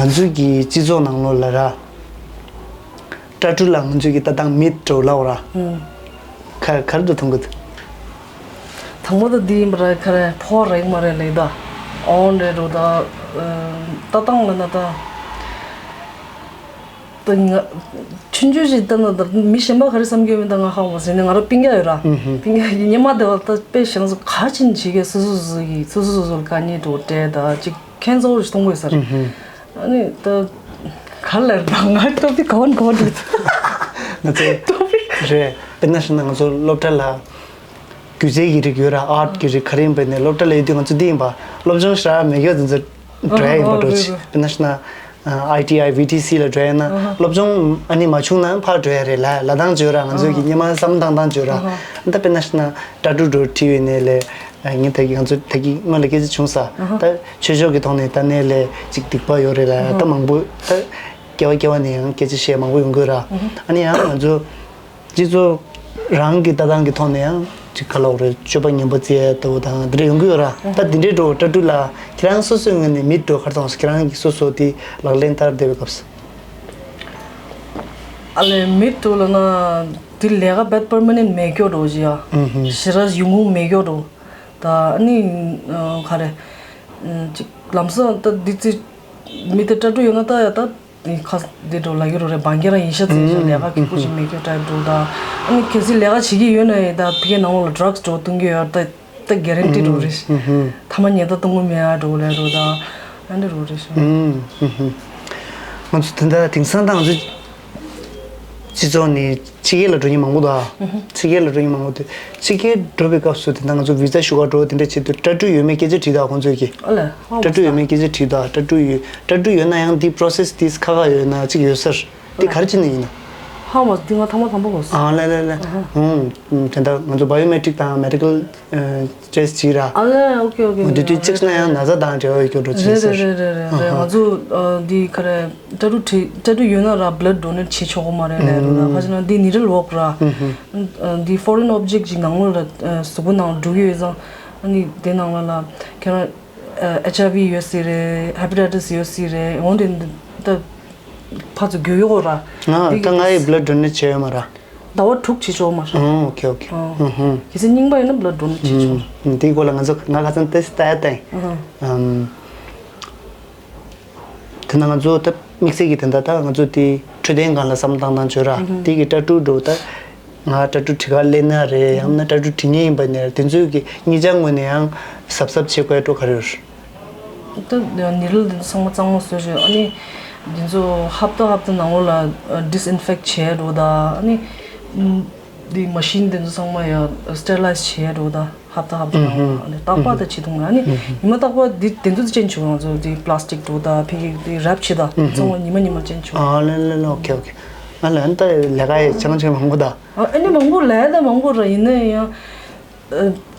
ང་ཚོའི་གི་སྤྱི་ཚོགས་ནང་ལོགས་ལ་ར། སྐྲ་གྲུ་ལ་ང་ཚོའི་གི་ལྟ་སྟངས་མིད་འགྲོ་ལབ་ར། ཨུམ། ག་ག་རེ་འདུག་མཐོང་གི་འདུག་དང་པོ་ད་འདི་ཡིན་པ་ར་ཁ་རེ་ཕོ་བ་རེད་མ་རེད་ལེགས་ད། ཨོན་རེད་རོ་ད། ལྟ་སྟངས་ལ་ན་ད། ད་ང་ཆུང་ཆུང་ཞིག་ལྟ་ན་ད་མི་གཞན་པ་ག་རེ་བསམ་གྱི་ཡོད་མིན་ད་ང་ཧ་གོ་ཟིན་ནས་ང་རང་སྤུན་ཀྱག་ཡོད་ར། ཨུམ་ཧུམ། སྤུན་ཀྱག་ཡིན་ཉི་མ་དེ་བ་ད་དཔེ་བཞག་ན་ག་ཅིན་བྱེད་ཀྱི་སོ་སོ་སོ་སོ་ཡི་སོ་སོ་སོ་སོ་ལ་དཀའ་ངལ་འགྲོ་སྤྲད་ད་ཅིག་ཁྱེད་ཚོ་གཏོང་དགོས་ས་རེད། ཨ་ནི་ད་ག་ལ་ད་ང་ཏོ་པི་གོན་གོན་འདུག་ང་ཚོ་ཏོ་པི་རེད། དཔེར་ན་བཤད་ན་ང་ཚོ་སློབ་གྲྭ་ལ་སྒྱུ་རྩལ་གྱི་རིགས་ཡོད་ར་ཨར་ཊི་གི་རིགས་ག་རེ་ཡིན་པ་ནས་སློབ་གྲྭ་ལ་ཡོད་དུས་ང་ཚོ་འདི་ཡིན་པ་སློབ་སྦྱོང་ཞེ་དྲག་མེད་སྐྱོ་དེ་ཚོ་འགྲོ་ཡ་ཡིན་པ་འགྲོ་ཆེ། དཔེར་ན་བཤད་ན་ཨའི་ཊི་ཨའི་ཝི་ཊི་སི་ལ་འགྲོ་ཡ་ན་སློབ་སྦྱོང་ཨ་ནི་མ་བྱུང་ན་ཕར་འགྲོ་ཡ་རེད་ལ་ལ་དང་བརྗོད་ར་ང་ཚོ་གི་སྙེ་མ་བསམ་བཏང་བཏང་བརྗོད་ར་ད་དཔེར་ན་བཤད་ན་སྐྲ་གྲུ་འགྲོ་ཁྲིད་ཡོད་ནས་ལས། ངས་ད་གི་ང་ཚོ་ད་གི་སྔོན་ལ་སྐད་ཆ་བྱུང་ས། ད་ཆོས་ཕྱོགས་ཀྱི་ཐོག་ནས་ད་ནས་ལས་ཅིག་སྡིག་པ་ཡོད་རེད་ལ་ད་མང་པོ་ད་སྐྱེ་བ་སྐྱེ་བ་ནས་ཡང་སྐད་ཆ་བཤད་མང་པོ་ཡོང་གི་ར། ཨ་ནི་ཡང་ང་ཚོ་སྤྱི་ཚོགས་རང་གི་ལྟ་སྟངས་ཀྱི་ཐོག་ནས་ཡང་ཅིག་ག་ལབ་རེད་སྤྱོད་པ་ངན་པ་བརྩི་ཡ་ལྟ་བུ་དང་འདི་འདྲ་ཡོང་གི་ཡོད་ར། ད་འདི་འདྲའི་འགྲོ་སྐྲ་གྲུ་ལ་ཁྱེད་རང་སོ་སོའི་ངོས་ནས་མིད་འགྲོ་ག་རེ་མཐོང་སོང་ཁྱེད་རང་གི་སོ་སོ་དེ་ལག་ལེན་བསྟར་བསྡད་པའི་སྐབས་སུ། ཨ་ལས་མིད་འགྲོ་ལ་ན་དེ་ལས་ཀ་བད་པར་མ་ནེན་མེད་སྐྱོ་འགྲོ་ཅི་ཡ། ཞེ་ར་ཡོང་ཁུངས་མེད་སྐྱོ་འགྲོ། ད་ཨ་ནི་ག་རེ། ཅིག་ལམ་སང་ད་འདི་ཙི་མི་དེ་སྐྲ་གྲུ་ཡོད་ན་ད་ཡ་ད་ཁ་འདི་འགྲོ་ལ་ཡོད་རོ་རེ་བང་རྒྱ་ར་ཡིན་ཤ་ཙི་ཞིག་ལས་ཀ་གི་ཁུ་ཞིག་མེད་ཀྱི་ཏྲའི་འགྲོ་ད། ཨ་ནི་གལ་སྲིད་ལས་ཀ་བྱེད་ཀྱི་ཡོད་ན་ཡ་ད་ཕི་ཀའི་ནང་ལོགས་ལ་ཌྲག་སི་འགྲོ་གཏོང་གི་ཡོད་ད་ད་གེ་རན་ཊི་འགྲོ་རེ་ཤི། ཐ་མ་ཉེ་ད་གཏོང་གི་མེད་ཨ་འགྲོ་ལས་འགྲོ་ད་ཨ་འདི་འགྲོ་རེ་ཤི། ང་ཚོ་ད་ལྟ་དེང་སང་ད་ང་ཚོ་སྤྱི་ཚོགས་ནས་ཕྱི་རྒྱལ་ལ་འགྲོ་མཁན་མང་པོ་འདུག་ཨ། ཕྱི་རྒྱལ་ལ་འགྲོ་མཁན་མང་པོ་འདུག་ཕྱི་རྒྱལ་འགྲོ་བའི་སྐབས་སུ་དེ་འདྲ་ང་ཚོ་བི་ཛ་ཞུ་ག་འགྲོ་དེ་འདྲ་བྱེད་དུས་སྐྲ་གྲུ་ཡོད་མེད་སྐད་ཆ་དྲིས་དང་ཁོང་ཚོས་ཀྱིས། ཨ་ལས། ཨོ་སྐྲ་གྲུ་ཡོད་མེད་སྐད་ཆ་དྲིས་དང་སྐྲ་གྲུ་ཡོད་སྐྲ་གྲུ་ཡོད་ན་ཡང་འདི་པོ་རོ་སེ་སི་འདི་ཁག་ཁག་ཡོད་ན་གཅིག་ཡོད་སར་འདི་ག་རེ་བྱས་ནས་ཡིན་ན། ཧ་མ་འདི་ང་ཐ་མ་དང་པོ་གོ་སོང་། ཨ་ལས་ལས་ལས། ཨ་ཧ། ཨུམ། དེ་འདྲ་ང་ཚོ་བྷ་ཡོ་མེ་ཊིག་དང་མེ་ཌི་ཀལ་ཊེ་སི་ཊི་བྱས་ར། ཨ་ལས་ཨོ་ཁེ་ཨོ་ཁེ་འོ་འདི་དུས་ཅེག་ན་ཡང་ན་ཚ་དང་འབྲེལ་བ་ཡོད་སྐྱོ་འགྲོ་ཅེས་ཟེར། རེད་རེད་རེད་རེད་རེད། ང་ཚོ་འདི་ག་རེ། སྐྲ་གྲུ་བྲི་སྐྲ་གྲུ་ཡོད་ན་ར་བྷ་ལཌ་ཌོ་ནེཊ་བྱེད་ཆོག་གི་མ་རེད་ལབ་རེད་ད་ཁ་ཅིག་ན་འདི་ནི་ཌལ་ཝོག་ར། འདི་ཕོ་རིན་ཨོབ་ཇེག་ཅིག་ནང་ལོགས་ལ་གཟུགས་པོ་ནང་འགྲོ་གི་ཡོད་ཙང་ཨ་ནི་དེ་ནང་ལ་ལ་ཁྱེད་རང་ཨེཆ་ཨའི་ཝི་ཡོད་སྲིད་རེད་ཧེ་པ་ཊའི་ཊི་སི་ཡོད་སྲིད་རེད་འོན་ཏེ་ད་ཕར་ཚུར་རྒྱུ་ཡོད་ར། ང་ད་ང་ཡི་བྷ་ལཌ་ཌོ་ནེཊ་བྱས་ཡོད་མ་ར། ཟླ་བ་དྲུག་བྱེད་ཆོག་མ་ར། ཨོ་ཨོ་ཁེ་ཨོ་ཁེ། ཨོ་ཧུམ་ཧུམ། གལ་སྲིད་རྙིང་པ་ཡིན་ན་བྷ་ལཌ་ཌོ་ནེཊ་བྱེད་ཆོག་ཨུམ། འདིའི་སྐོར་ལ་ང་ཚོ་ང་ཁ་སང་ཏེ་སི་ལྟ་ཡ་བསྟན། ཨུམ། དེ་ན་ང་ཚོ་ད་དམིགས་བསལ་གྱི་དེ་འདྲ་ད་ང་ཚོ་དེ་འཕྲོད་བསྟེན་སྒང་ལ་བསམ་བཏང་བཏང་བྱོས་ར། དེ་གི་སྐྲ་གྲུ་འགྲོ་ད་ང་སྐྲ་གྲུ་བྲི་ག་སླེབས་ན་རེད་ཡང་ན་སྐྲ་གྲུ་བྲི་མཁན་ཡིན་པ་ནས་དེ་ཚོའི་གི་གཉིས་ཆ་ངོས་ནས་ཡང་གཟབ་གཟབ་བྱེད་དགོས་འགྲོ་ག་རེ་རེད། ད་ནི་ཌལ་དེ་ཚོ་ཚང་མ་གཙང་མ་བཟོས་བྱས་ཨ་ནི་དེ་ཚོ་ཧབ་ཏ་ཧབ་ཏ་ནང་ལོགས་ལ་ཌི་སི་ཨིན་ཕེག་བྱས་འགྲོ་ད་ཨ་ནི་དེ་མ་ཤིན་དེ་ཚོ་ཚང་མ་ཡང་སི་ཊེ་རི་ལའི་ཛི་བྱས་འགྲོ་ད། ཧབ་ཏ་ཧབ་ཏ་ནང་ལ་ཨ་ནི་རྟག་པར་ད་བྱེད་ཐུབ་ང་ཨ་ནི་ཉི་མ་རྟག་པར་འདི་དེ་ཚོ་ཅན་བྱུང་ང་ཚོ་འདི་པ་ལ་སི་ཊིག་འགྲོ་ད་ཕི་གི་འདི་རེབ་བྱེད་ད་ཚང་མ་ཉི་མ་ཉི་མ་ཅན་བྱུང་། ཨ་ལེ་ལེ་ལེ་ཨོ་ཁེ་ཨོ་ཁེ། ང་ལ་ཨ་ནི་ད་ལས་ཀ་ཡི་ཅང་ཅང་མང་པོ་ད། ཨ་ནི་མང་པོ་ལས་ད་མང་པོ་ར་ཡིན་ན་ཡང་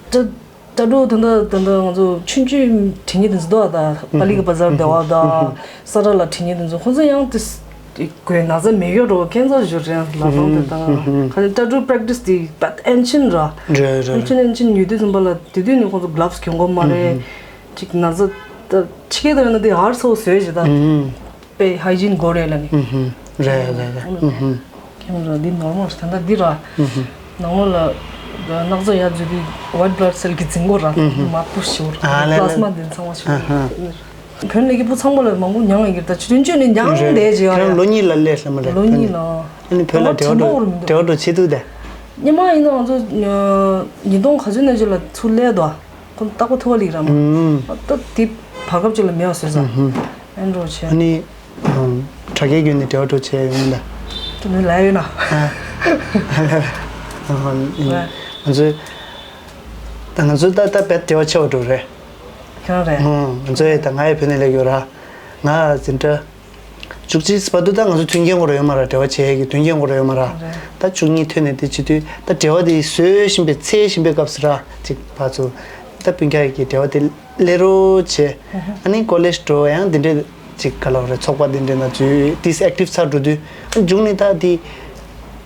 ད་ད་འགྲོ་ད་ད་ད་ང་ཚོ་ཆུང་ཆུང་དྲི་ངེས་དེ་ཚོ་ད་པ་ལི་གི་བ་ཟར་བདེ་བ་ད་ས་ར་ལ་དྲི་ངེས་དེ་ཚོ་ཁོང་ཚོ་ཡང་དེ། དགོས་ན་ཚ་མེད་ཡོད་རོ་ཁྱེད་ཚོ་བཞུར་རེད་ལ་རོང་དེ་དང་ཁ་ནས་སྐྲ་གྲུ་པྲེག་ཊི་སི་དེ་བད་ཨེན་ཆིན་ར། རེད་རེད། ཨེན་ཆིན་ཨེན་ཆིན་ཡོད་དུས་ཙམ་པ་ལ་དེ་དུས་ནས་ཁོང་ཚོ་གི་ལབ་སི་གྱོན་དགོས་མ་རེད། ཅིག་ན་ཚ་ད་ཕྱི་སྐད་དུ་ཡོད་ན་དེ་ཧར་སོ་བཟོས་ཞེ་ད། དཔེ་ཧའི་ཇིན་དགོས་རེད་ལ་ནི། རེད་རེད་རེད། འདི་ནོར་མལ་ད་ལྟ་འདི་ར། ནང་ལོགས་ལ་སྣག་ཚ་ཡར་འཛུལ་དུས་white blood cell གི་རྫིང་མགོ་ར་མང་པོ་ཞིག་ཡོད་ར། plasma འདི་ཚང་མ་ཞིག་ཡོད། བོད་ནས་སྐྱིད་པོ་ཚང་མ་ལ་མང་པོ་མྱངས་ཡོད་ཀྱི་རེད། ད་ཆུ་ཐོན་ཆུ་ནས་མྱངས་བསྡད་ཀྱི་ཡོད་ར། ལོ་གཉིས་ལ་སླེབས་ལ་མ་རེད། ལོ་གཉིས་ལ། ཨ་ནི་བོད་ལ་འགྲེལ་བ་འགྲོ་འགྲེལ་བ་འགྲོ་བྱེད་ཐུབ་དེ། སྔོན་མ་ཡིན་ན་ང་ཚོ་ཉིས་སྟོང་ག་ཚོད་ནས་ཅིག་ལ་ཚུར་སླེབས་དོ། ཁོང་རྟག་པར་ཐུག་པ་ལིག་ར་མ། ད་དེ་བར་སྐབས་ཅིག་ལ་མེད་པ་བཟོས་ས། ཨེ་འགྲོ་བྱས། ཨ་ནི། དྲ་རྒྱའི་བརྒྱུད་ནས་འབྲེལ་བ་འགྲོ་བྱས་ཡོང་ལ། དེ་ནས་ལབ་ཡོད་ན། ང་ཚོས། ད་ང་ཚོས་ད་ད་བེད་འབྲེལ་བ་ཆེ་བ་འགྲོ་རེད། ཁྱོད་རེད། ང་ཚོས་ད་ང་ཡི་བོད་ནས་སླེབས་ཡོད་ར། ང་འཛིན་གྲྭ། བཅུ་གཅིག་བར་དུ་ད་ང་ཚོ་མཐུན་རྐྱེན་སྐོར་ཡོད་མ་ར། འབྲེལ་བ་བྱེད་ཡས་ཀྱི་མཐུན་རྐྱེན་སྐོར་ཡོད་མ་ར། ད་བཅུ་གཉིས་ཐོན་ནས་དེ་བྱེད་དུས་ད་འབྲེལ་བ་དེ་བཟོས་བཞིན་པའི་འཚོལ་བཞིན་པའི་སྐབས་སུ་ར། ཅིག་ཕར་ཚུར་ད་སྤུན་ཀྱག་གི་འབྲེལ་བ་དེ་སླེབས་རོགས་བྱས། ཨ་ནི་ཀོ་ལེཇ་འགྲོ་ཡང་དེ་འདྲས་ཅིག་ག་ལབ་རེད། ཚོགས་པ་དེ་འདྲས་ན་འཛུལ་དེ་ཨེག་ཊིབ་ཚར་འགྲོ་དུས། ཨ་མཇུག་ནས་ད་དེ་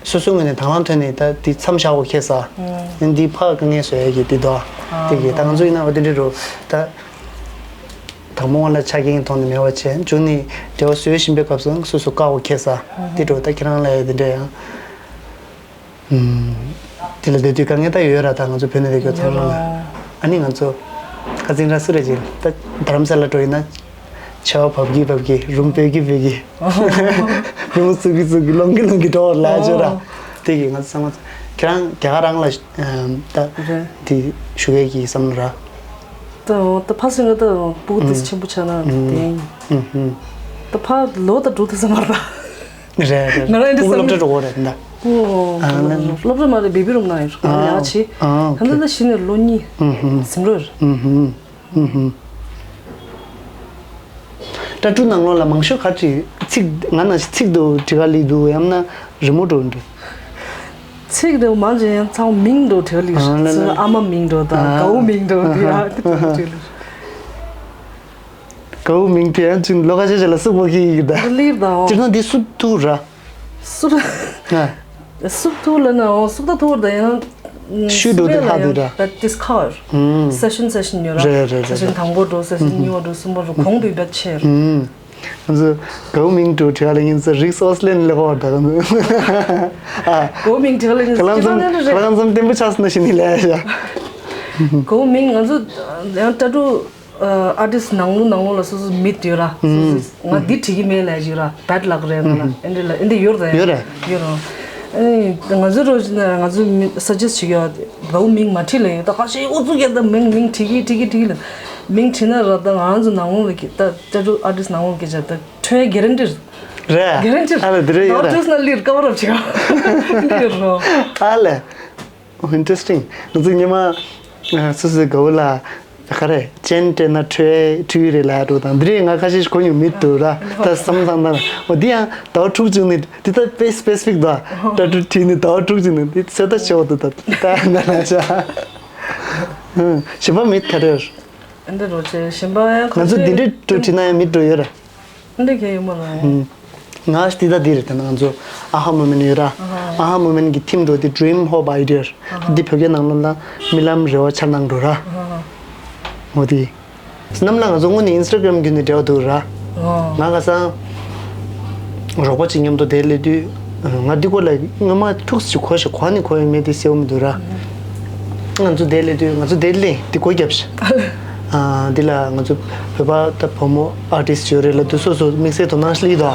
སོ་སོའི་ངོས་ནས་དང་བླངས་ཐོན་ནས་ད་དེ་མཚམས་བཞག་དགོས་ཁེལ་ས། ཨ་ནི་དེ་ཕར་དཀའ་ངལ་བཟོ་ཡས་ཀྱི་དེ་དོ། དེ་གི་ད་ང་ཚོ་ཡིན་ན་འོ་དེ་འདྲས་རོ། ད། དང་པོ་ང་ལ་ཆ་རྐྱེན་མཐོང་ནས་མེད་པ་བྱས། མཇུག་ནས་འབྲེལ་བ་བཟོས་བཞིན་པའི་སྐབས་སུ་སོ་སོ་བཀག་དགོས་ཁེལ་ས། དེ་འགྲོ་ད་ཁྱེད་རང་ལ་ཡ་དེ་འདྲས་ཡང་། དེ་ལ་བསྡད་དུས་དཀའ་ངལ་ད་ཡོད་ར། ད་ང་ཚོ་བོད་ནས་བསྡད་རྒྱུ་ཚང་མ་ལ། ཨ་ནི་ང་ཚོ་ཁ་སང་ར་སུ་རེད་ཅིག་ད་རྡ་རམ་ས་ལ་འགྲོ་ཡིན་ན། མཆེ་བ་བབས་ཀྱི་བབས་ཀྱི། རུམ་སྤོས་ཀྱི་སྤོས་ཀྱི། རུམ་བཙུགས་ཀྱི་བཙུགས་ཀྱི། སློང་གི་སློང་གི་འགྲོ་བར་ལ་ཅོ་ར། དེ་གི་ང་ཚོ་ཚང་མ་ཁྱེད་རང་རྒྱ་གར་རང་ལ་ད་དེ་ཞུ་གས་ཀྱི་བསམ་བློ་ར། ད་འོ་ད་ཕ་སེང་ག་ད་སྤུ་གུ་དེ་ཆེན་པོ་ཆགས་ན་དེ་ཡིན། ད་ཕ་ལོ་ད་འགྲོ་ཐུབ་ས་མ་རེད། རེད་རེད། ང་རང་ཡིན་དུས་སྤུ་གུ་སློབ་གྲྭ་འགྲོ་གི་རེད་ད། སློབ་གྲྭ་མ་རེད། བེ་བི་རུམ་ན་ཡོད། ང་ཡག་ཆེ། ད་ལྟ་ད་གཞི་ནས་ལོ་གཉིས་ཟིན་རོགས། ཨུ་ཧུམ། སྐྲ་ཕྲུག་ནང་ལོགས་ལ་མང་ཤོས་ག་ཅིག་ཚིག་ང་ནང་བཞིན་ཚིག་ཏུ་བྲི་ག་ལི་འདུག་ཡང་ན་རི་མོ་འགྲོ་འདུག་ཚིག་ཏུ་མང་ཆེ་ཡང་ཚང་མིང་འགྲོ་བྲི་ག་ལི། ཨ་ལ་ལ། ཨ་མ་མིང་འགྲོ་དང་། ཨ། གའུ་མིང་འགྲོ་དེ་ཨ་དེ་འགྲོ་བྲི་ག་ལི། གའུ་མིང་དེ་ཡང་ཅིག་ལོ་ཁ་ཤས་ཤིག་ལ་སུབ་པོ་ཁི་ཡིག་ད། ལིར་དང་། སྤྱིར་བཏང་འདི་སུབ་ཐུག་ར། སུབ། ང་། སུབ་ཐུག་ལ་ན་འོ་སུབ་ད་ཐུག་ད་ཡང་། ཤུ་འགྲོ་དེ་ཧ་དུ་ར། But this car session session ཡོད་ར། རེད་རེད་རེད། སེ་ཤན་དང་པོ་འགྲོ། སེ་ཤན་གཉིས་པ་འགྲོ། གསུམ་པ་འགྲོ། གོང་དུ་བེད་ཆེར། ང་ཚོ་གའུ་མིང་འགྲོ་བྲི་ག་ལ་ཡིན་ས་རིགས་ཨོ་སི་ལེན་ལེ་ཧོ་ད་ག་ནུ། ཨ། གའུ་མིང་བྲི་ག་ལ་ཡིན་ས་ག་ལང་ཙམ་ག་ལང་ཙམ་བརྟན་པོ་ཆགས་སོང་ན་ཤི་ནི་ལས་ཤ། གའུ་མིང་ང་ཚོ་ཡང་ཏ་ཏུ། ཨར་ཊིསི་ནང་ལོགས་ནང་ལོགས་ལ་སོ་སོ་མི་དེ་ཡོད་ར། སོ་སོ་ང་འདི་བྲིས་ཀྱི་མེད་ལབ་ཀྱི་ཡོད་ར། བེཌ་ལག་རེད་ང་ལ། ཨེ་འདྲ་ལ་ཨེ་འདྲ་ཡོད་ར། ཡོད་ར། ཡོད་ར། ཨེ་ང་ཚོའི་རོ་ང་ཚོའི་མི་སཱ་ཇེ་སི་ཊི་བྱེད་ཀྱི་ཡོད། གའུ་མིང་མ་བྲིས་ལ་ཡོད། ད་ཁ་ཤས་ཨུ་ཚུགས་རྒྱབ་ད་མིང་མིང་བྲིས་ཀྱི་བྲིས་ཀྱི་བྲིས་ཀྱི་ལ། མིང་བྲིས་ན་ར་ད་ང་ཚོ་ནང་ལོགས་ལ་གི་ད་ཏ་ཏུ་ཨར་ཊིསི་ནང་ལོགས་ཀྱི་ཆ་ད་ཁྲོའི་གེ་རན་ཊི་རེད། གེ་རན་ཊི་རེད། ཨ་ལ་དེ་རེད་ཡོད་ར། ནོར་ཊིས་ན་ལིར་ཀ་བར་ཨབ་བྱེད་ག་འདི་ཡོད་རོ། ཨ་ལ། ཨོ། ཨིན་ཊི་རེ་སི་ཊིང་། ང་ཚོ་སྔོན་མ་སོ་སོའི་གའུ་ལ་ག་རེ་ཅན་སྤྲད་ན་ཁྲོས་ཁྲུས་རེད་ལབ་འགྲོ་དང་། འདི་རེད། ང་ཁ་ཤས་ཤིག་གོ་མྱོང་མེད་འགྲོ་ར། ད་བསམ་བཏང་ན་འོ་འདི་ཡང་ཟླ་བ་དྲུག་ཅུ་ནས་འདི་ད་དཔེ་སི་པེ་སི་ཕིག་ད་ཏ་ཏུ་བྲིས་ནས་ཟླ་བ་དྲུག་ཅུ་ནས་འདི་ཚོད་ལྟ་བྱེད་འོ་འདུག་ད་ད་ན་ལ་ཤ། གཞན་པ་མེད་ག་རེ། ཨེ་འདྲ་རོ་ཆེ་གཞན་པ་ཡང་ང་ཚོ་འདི་འདྲའི་འགྲོ་བྲིས་ན་ཡང་མེད་འགྲོ་ཡོད་ར། འདི་གས་ཡོད་མ་རེད། ང་ཞི་ད་འདི་རེད། ད་ང་ཚོ་ཨ་ཧ་མུ་མེན་ཡོད་ར། ཨ་ཧ་མུ་མེན་གི་ཐིམ་འགྲོ་དེ་Dream Hope Idea། འདི་བོད་སྐད་ནང་ལོགས་ལ་རྨི་ལམ་རེ་བ་འཆར་སྣང་འགྲོ་ར། འོ་དེ། སྣམ་ལ་ང་ཚོ་དངོས་གནས་ཨིན་སི་ཊ་གྷ་རམ་བརྒྱུད་ནས་འབྲེལ་བ་འདུག་ར། ང་ཁ་སང་རོགས་པ་གཅིག་མཉམ་དུ་དེ་སླེབས་དུས། ང་འདི་སྐོར་ལ་སྔོན་མ་ཐུགས་ཅིག་གོ་ཞིག་གོ་ནི་གོ་ཡོད་མེད་དེ་གསལ་བོ་མི་འདུག་ར། ང་ཚོ་དེ་སླེབས་དུས་ང་ཚོ་དེ་སླེབས་དེ་སྒོ་བརྒྱབ་ཤག་ཨ། འདི་ལ་ང་ཚོ་བོད་པ་ད་བུ་མོ་ཨར་ཊིསི་ཡོད་རེད་ལ། དུ་སོ་སོ་དམིགས་བསལ་དོ་སྣང་སླེབས་དོ།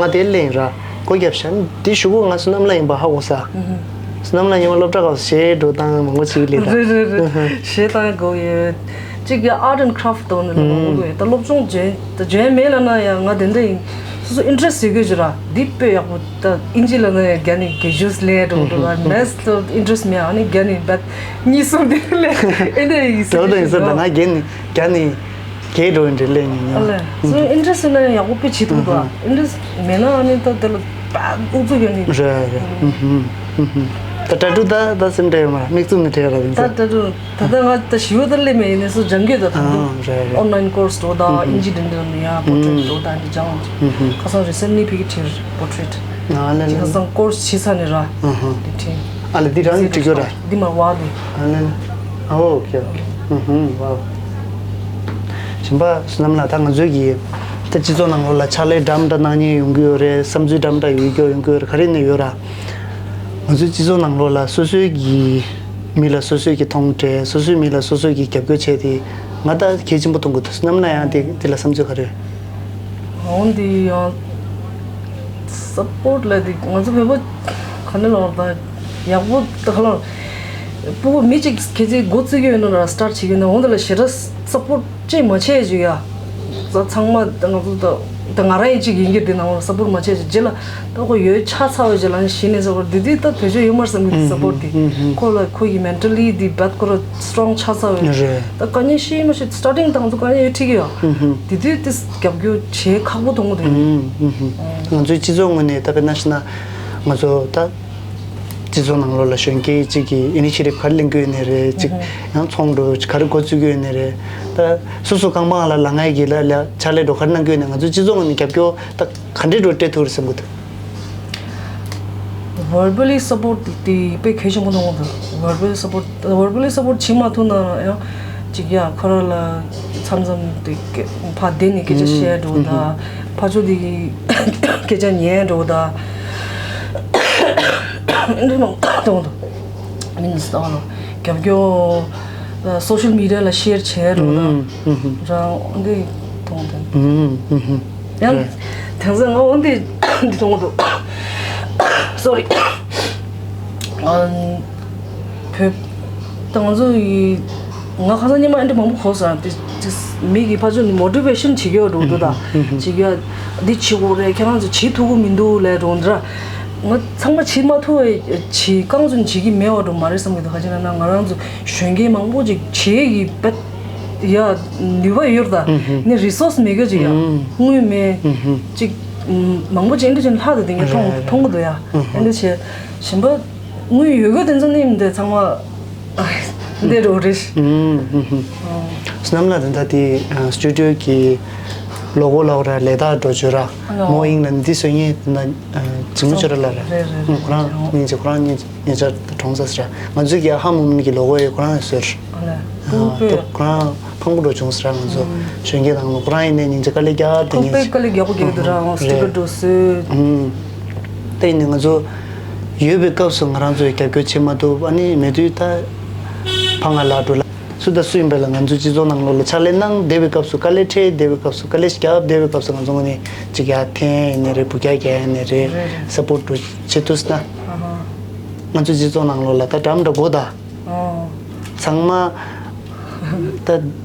ང་དེ་སླེབས་ར་སྒོ་བརྒྱབ་ཤག་འདི་གཞུག་གུ་ང་བསོད་ནམས་ལགས་ཡིན་པ་ཧ་གོ་ས། བསོད་ནམས་ལགས་ཉི་མ་སློབ་གྲྭ་སྐབས་གཞས་འགྲོ་སྟངས་མང་པོ་ཅིག་སླེབས་ད། རེད་རེད་རེད། གཞས་བཏང་དགོས་ཡོད། གཅིག་གི་ཨར་ཊི་ཨེན་ཌི་ཀ་རབ་ཊི་དང་ནི་ལ་མང་པོ་ཡོད། ད་སློབ་སྦྱོང་འཇོན་ད་འཇོན་མེད་ལབ་ན་ཡང་ང་དེ་འདྲ་ཡིན། སོ་སོ་ཨིན་ཊི་རེ་སི་ཊི་ཡོད་དགོས་ཀྱི་ར། འདི་དཔེ་ཡག་པོ། ད་ཨིན་ཇི་ལ་ན་ཡང་རྒྱ་ནི་གེ་ཇུས་ལེན་འགྲོ་འགྲོ་བ། མེ་ཐི་ལ་ཨིན་ཊི་རེ་སི་ཊི་མེད། ཨ་ནི་རྒྱ་ནི་བད་གཉིས་གསུམ་དེ་ལས་ཨེ་འདྲ་ཡིན་ཟེར། དེ་ད་ཡིན་ཟེར། ད་ང་རྒྱ་ནི་རྒྱ་ནི་གེ་འགྲོ་ཡིན་འདྲ་ལས་ཡིན་ཨ་ལས། སོ་ཨིན་ཊི་རེ་སི་ཊི་ན་ཡང་ཡག་པོ་དཔེ་བྱེད་ཐུབ་འདུག་ཨ་ཨིན་ཊི་རེ་སི་ཊི་མེད་ན་ཨ་ནི་ད་དེ་ལ་ད་ཨུ་ཚུགས་ཡོད་ནི། རེད་རེད། ད་ཏ་ཏུ་ད་ད་སེམས་ཁྲལ་ཡོད་མ་རེད། མིག་བཙུམ་ནས་བྲིས་ཡོད་ར། ད་ད་ཏ་ཏུ་ད་ལྟ་ང་ད་ཞི་བ་ད་སླེབས་མེད་ཡིན་ནས་སུ་སྦྱང་གི་ཡོད། ད་ད་དུང་ཨོན་ལ་ཡིན་ཀོར་སི་འགྲོ་དང་ཨིན་ཇི་འདྲ་འདྲ་ནས་ཡང་པོར་ཊྲེཊ་འགྲོ་དང་འདི་སྦྱང་། ཁ་སང་རི་སེན་ལི་ཕ་གི་བྲིས་པོར་ཊྲེཊ། ཨ་ལེ་ལེ། ཁ་སང་ཀོར་སི་བྱེད་ཚར་ནས་ར། འདི་བྲིས། ཨ་ལེ་འདི་རང་གིས་བྲིས་རྒྱུ་ར། འདི་མར་བ་འདི། ཨ་ལེ་ལེ། ཨོ་ཨོ་ཁེ་ཨོ་ཁེ། ཝའོ། གཞན་པ་བསོད་ནམས་ལགས། ད་ང་ཚོའི་གི་ད་སྤྱི་ཚོགས་ནང་ལོགས་ལ་ཕྱག་ལས་འདྲ་མི་འདྲ་གནང་མཁན་ཡོང་གི་ཡོད་རེད། བསམ་ཚུལ་འདྲ་མི་འདྲ་ཡོད་ཀྱོག་ཡོང་གི་ཡོད་རེད། ག་རེ་ནས་ཡོད་ར། ང་ཚོའི་སྤྱི་ཚོགས་ནང་ལོགས་ལ་སོ་སོའི་གི་མི་ལ་སོ་སོའི་གི་མཐོང་སྤྲད། སོ་སོའི་མི་ལ་སོ་སོའི་གི་རྒྱབ་སྐྱོར་བྱས་ཏེ། ང་ད་གལ་ཆེན་པོ་མཐོང་གི་འདུག། རྣམ་ན་ཡང་དེ་དེ་ལ་བསམ་ཚུལ་ག་རེ་ཡོད། འོན་ཏེ་ཡང་སཔོར་ཊི་ལ་དེ་ང་ཚོ་བོད་པ་ག་ནས་ལོག་ད་ཡག་པོ་ད་ག་ལ་སྤུ་གུ་མི་གཅིག་གལ་སྲིད་འགོ་བཙུགས་ཀྱི་ཡོད་ན་ར། སི་ཊར་ཊི་བྱེད་ཀྱི་ཡོད་ན། འོན་ཏེ་ལ་ཞེ་དྲག་སཔོར་ཊི་ཅིག་མ་བྱས་ཅིག་ཡ། ཚང་མ་ད་ང་ཚོ་ད་ད་ང་རང་ཡིན་གཅིག་ཡིན་གྱི་དེ་ནང་ལ་སཔོར་ཊི་མ་བྱས་ཅིག་རྗེས་ལ་ད་ཁོ་ཡོད་ཆ་ཚ་བའི་རྗེས་ལ་གཞི་ནས་ཟེར་བར་དེ་དུས་ད་དོལ་རྒྱལ་ཡོད་མ་རེད་བསམ་གྱི་འདུག། སཔོར་ཊི་དེ་ཁོ་ལ་ཁོ་ཡི་མེན་ཊལ་ལི་དེ་བད་ཁོ་ར་སི་ཊོང་ཆ་ཚ་བའི་རེད། ད་དཀའ་ངལ་ཤེས་མ་ཤེས། སི་ཊར་ཊིང་དང་ཚོ་དཀའ་ངལ་ཡོད་ཁྲིག་གི་ཡོད། དེ་དུས་དེ་རྒྱབ་སྐྱོར་བྱེད་ཁག་པོ་མཐོང་གི་འདུག། ང་ཚོའི་སྤྱི་ཚོགས་ངོས་ནས་ད་དཔེར་ན་བཤད་ན་ང་ཚོ་ད། སྤྱི་ཚོགས་ནང་ལོགས་ལ་གཞོན་སྐྱེས་གཅིག་གིས་ཨི་ནི་ཤི་ཡེ་ཊིབ་ག་རེ་ལེན་གྱི་ཡོད་ནའི་རེད། གཅིག་ཡང་ཚོང་འགྲོ་ག་རེ་འགོ་བཙུགས་ཀྱི་ཡོད་ནའི་རེད། ད་སོ་སོ་རྐང་པ་ལ་ལངས་ཡས་ཀྱི་ལ་ལ་ཕྱག་ལས་འགྲོ་ག་རེ་གནང་གི་ཡོད་ནའི་ང་ཚོའི་སྤྱི་ཚོགས་ནས་རྒྱབ་སྐྱོར་ད་ག་འདྲས་འགྲོ་སྤྲད་ཐུབ་རེད་བསམ་གྱི་འདུག། ཝར་བ་ལི་སཔོར་ཊི་དེ་དཔེ་གལ་ཆེན་པོ་མཐོང་གི་འདུག། ཝར་བ་ལི་སཔོར་ཊི་ཝར་བ་ལི་སཔོར་ཊི་བྱེད་མ་ཐུབ་ན་ཡང་ཅིག་ཡ་ཁོ་ར་ལ་མཚམས་མཚམས་དེ་ཕར་བསྡད་ནས་སྐད་ཆ་བཤད་འགྲོ་ད། ཕར་ཕྱོགས་དེ་སྐད་ཆ་ཉན་འགྲོ་ད། འདི་མང་གཏོང་དང་། མིན་སྟོང་ལ་རྒྱབ་སྐྱོར། སོ་ཤལ་མི་ཌི་ཡ་ལ་ཤེར་བྱས་འགྲོ་དང་། རང་འདི་གཏོང་དང་། ཡང་དེང་སང་ང་འོན་ཏེ་འདི་གཏོང་དང་། སོ་རི། བོད་ད་ང་ཚོ་ཡི་ང་ཁ་སང་ཉི་མ་ཨེ་འདྲ་མང་པོ་གོ་སོང་། དེ་དེ་མི་གི་ཕར་ཚུར་ནས་མོ་ཊི་ཝེ་ཤན་བྱེད་ཀྱི་ཡོད་འགྲོ་འདུག་ད། བྱེད་ཀྱི་ཡོད། འདི་བྱེད་དགོས་རེད། ཁྱེད་རང་ཚོ་བྱེད་ཐུབ་ཀྱི་མི་འདུག་ལབ་འགྲོ་འདི་ར། ང་ཚང་མ་བྱེད་མ་ཐུབ་པའི་བྱེད་རྐང་ཚོ་བྱེད་ཀྱི་མེད་པ་འགྲོ་མ་རེད་བསམ་གྱི་འདུག། ག་ཅི་ལབ་ན་ང་རང་ཚོ་གཞོན་སྐྱེས་མང་པོ་ཅིག་བྱེད་ཀྱི་བད་ཡ་ནུས་པ་ཡོད་ད། ནི་རི་སོ་སི་མེད་གི་ཅིག་ཡ། དངུལ་མེད། ཅིག་མང་པོ་ཅིག་ཨེ་འདྲ་ཅིག་ལྷག་ད་དེ་ངས་མཐོང་མཐོང་གི་འདུག་ཡ། ཨེ་འདྲ་བྱས་གཞན་པ། དངུལ་ཡོད་དགོས་དེ་ཚོ་ནི་མི་འདུག། ཚང་མ་འདི་འགྲོ་རེད། བསོད་ནམས་ལགས་ད་ལྟ་དེ་སི་ཊུ་ཌི་ཡོ་གི་ལོ་གོ་ལབ་ར་ལས་ད་འགྲོ་བརྗོད་ར་མོ་ཨིང་ལ་འདི་བཟོས་ངེས་ད་ལྟ་ཇི་མ་ཅོ་ར་ལ་ར། རེད་རེད་རེད། ཁོ་རང་སྙིང་རྗེ། ཁོ་རང་སྙིང་རྗེ། ཉེ་ཆར་གྲོངས་ས་ར། ང་ཚོའི་གི་ཧ་མོ་མོ་གི་ལོ་གོ་ཡོད། ཁོ་རང་ཡོད་ཟེར། ཁོ་རང་ཕངས་པོ་འགྲོ་བྱུང་ཟེར། ང་ཚོ་གཞོན་སྐྱེས་ནང་ལོ་ཁོ་རང་ཡིན་ནའི་སྙིང་རྗེ་དཀའ་ལས་རྒྱག་དེ་ཁོང་པས་དཀའ་ལས་རྒྱག་པོ་རྒྱག་དུས་ར་ང་སི་ཊི་ཀར་འགྲོ་སྲོལ། དེ་ཡིན་ནའི་ང་ཚོ་ཡོད་པའི་སྐབས་སུ་ང་རང་ཚོས་རྒྱབ་སྐྱོར་བྱེད་མ་ཐུབ། ཨ་ནི་མེད་དུས་ད་ཕ་ང་ལ་འགྲོ་ལ་སུ་དང་སུ་ཡིན་པ་ལ་ང་ཚོའི་སྤྱི་ཚོགས་ནང་ལོགས་ལ་ཕྱག་ལས་གནང་བསྡད་པའི་སྐབས་སུ། དཀའ་ལས་འཕྲད་བསྡད་པའི་སྐབས་སུ། དཀའ་ལས་རྒྱབ་བསྡད་པའི་སྐབས་སུ་ང་ཚོ་ངོས་ནས་ཅིག་ཡར་འཐེན་ཡིན་ནའི་རེད། སྦུག་རྒྱག་རྒྱག་ཡིན་ནའི་རེད། སཔོར་ཊི་འགྲོ་བྱེད་ཐུབ་ཟེར་ན། ང་ཚོའི་སྤྱི་ཚོགས་ནང་ལོགས་ལ་ད་འགྲམ་འདྲ་དགོས་ད། ཚང་མ་ད་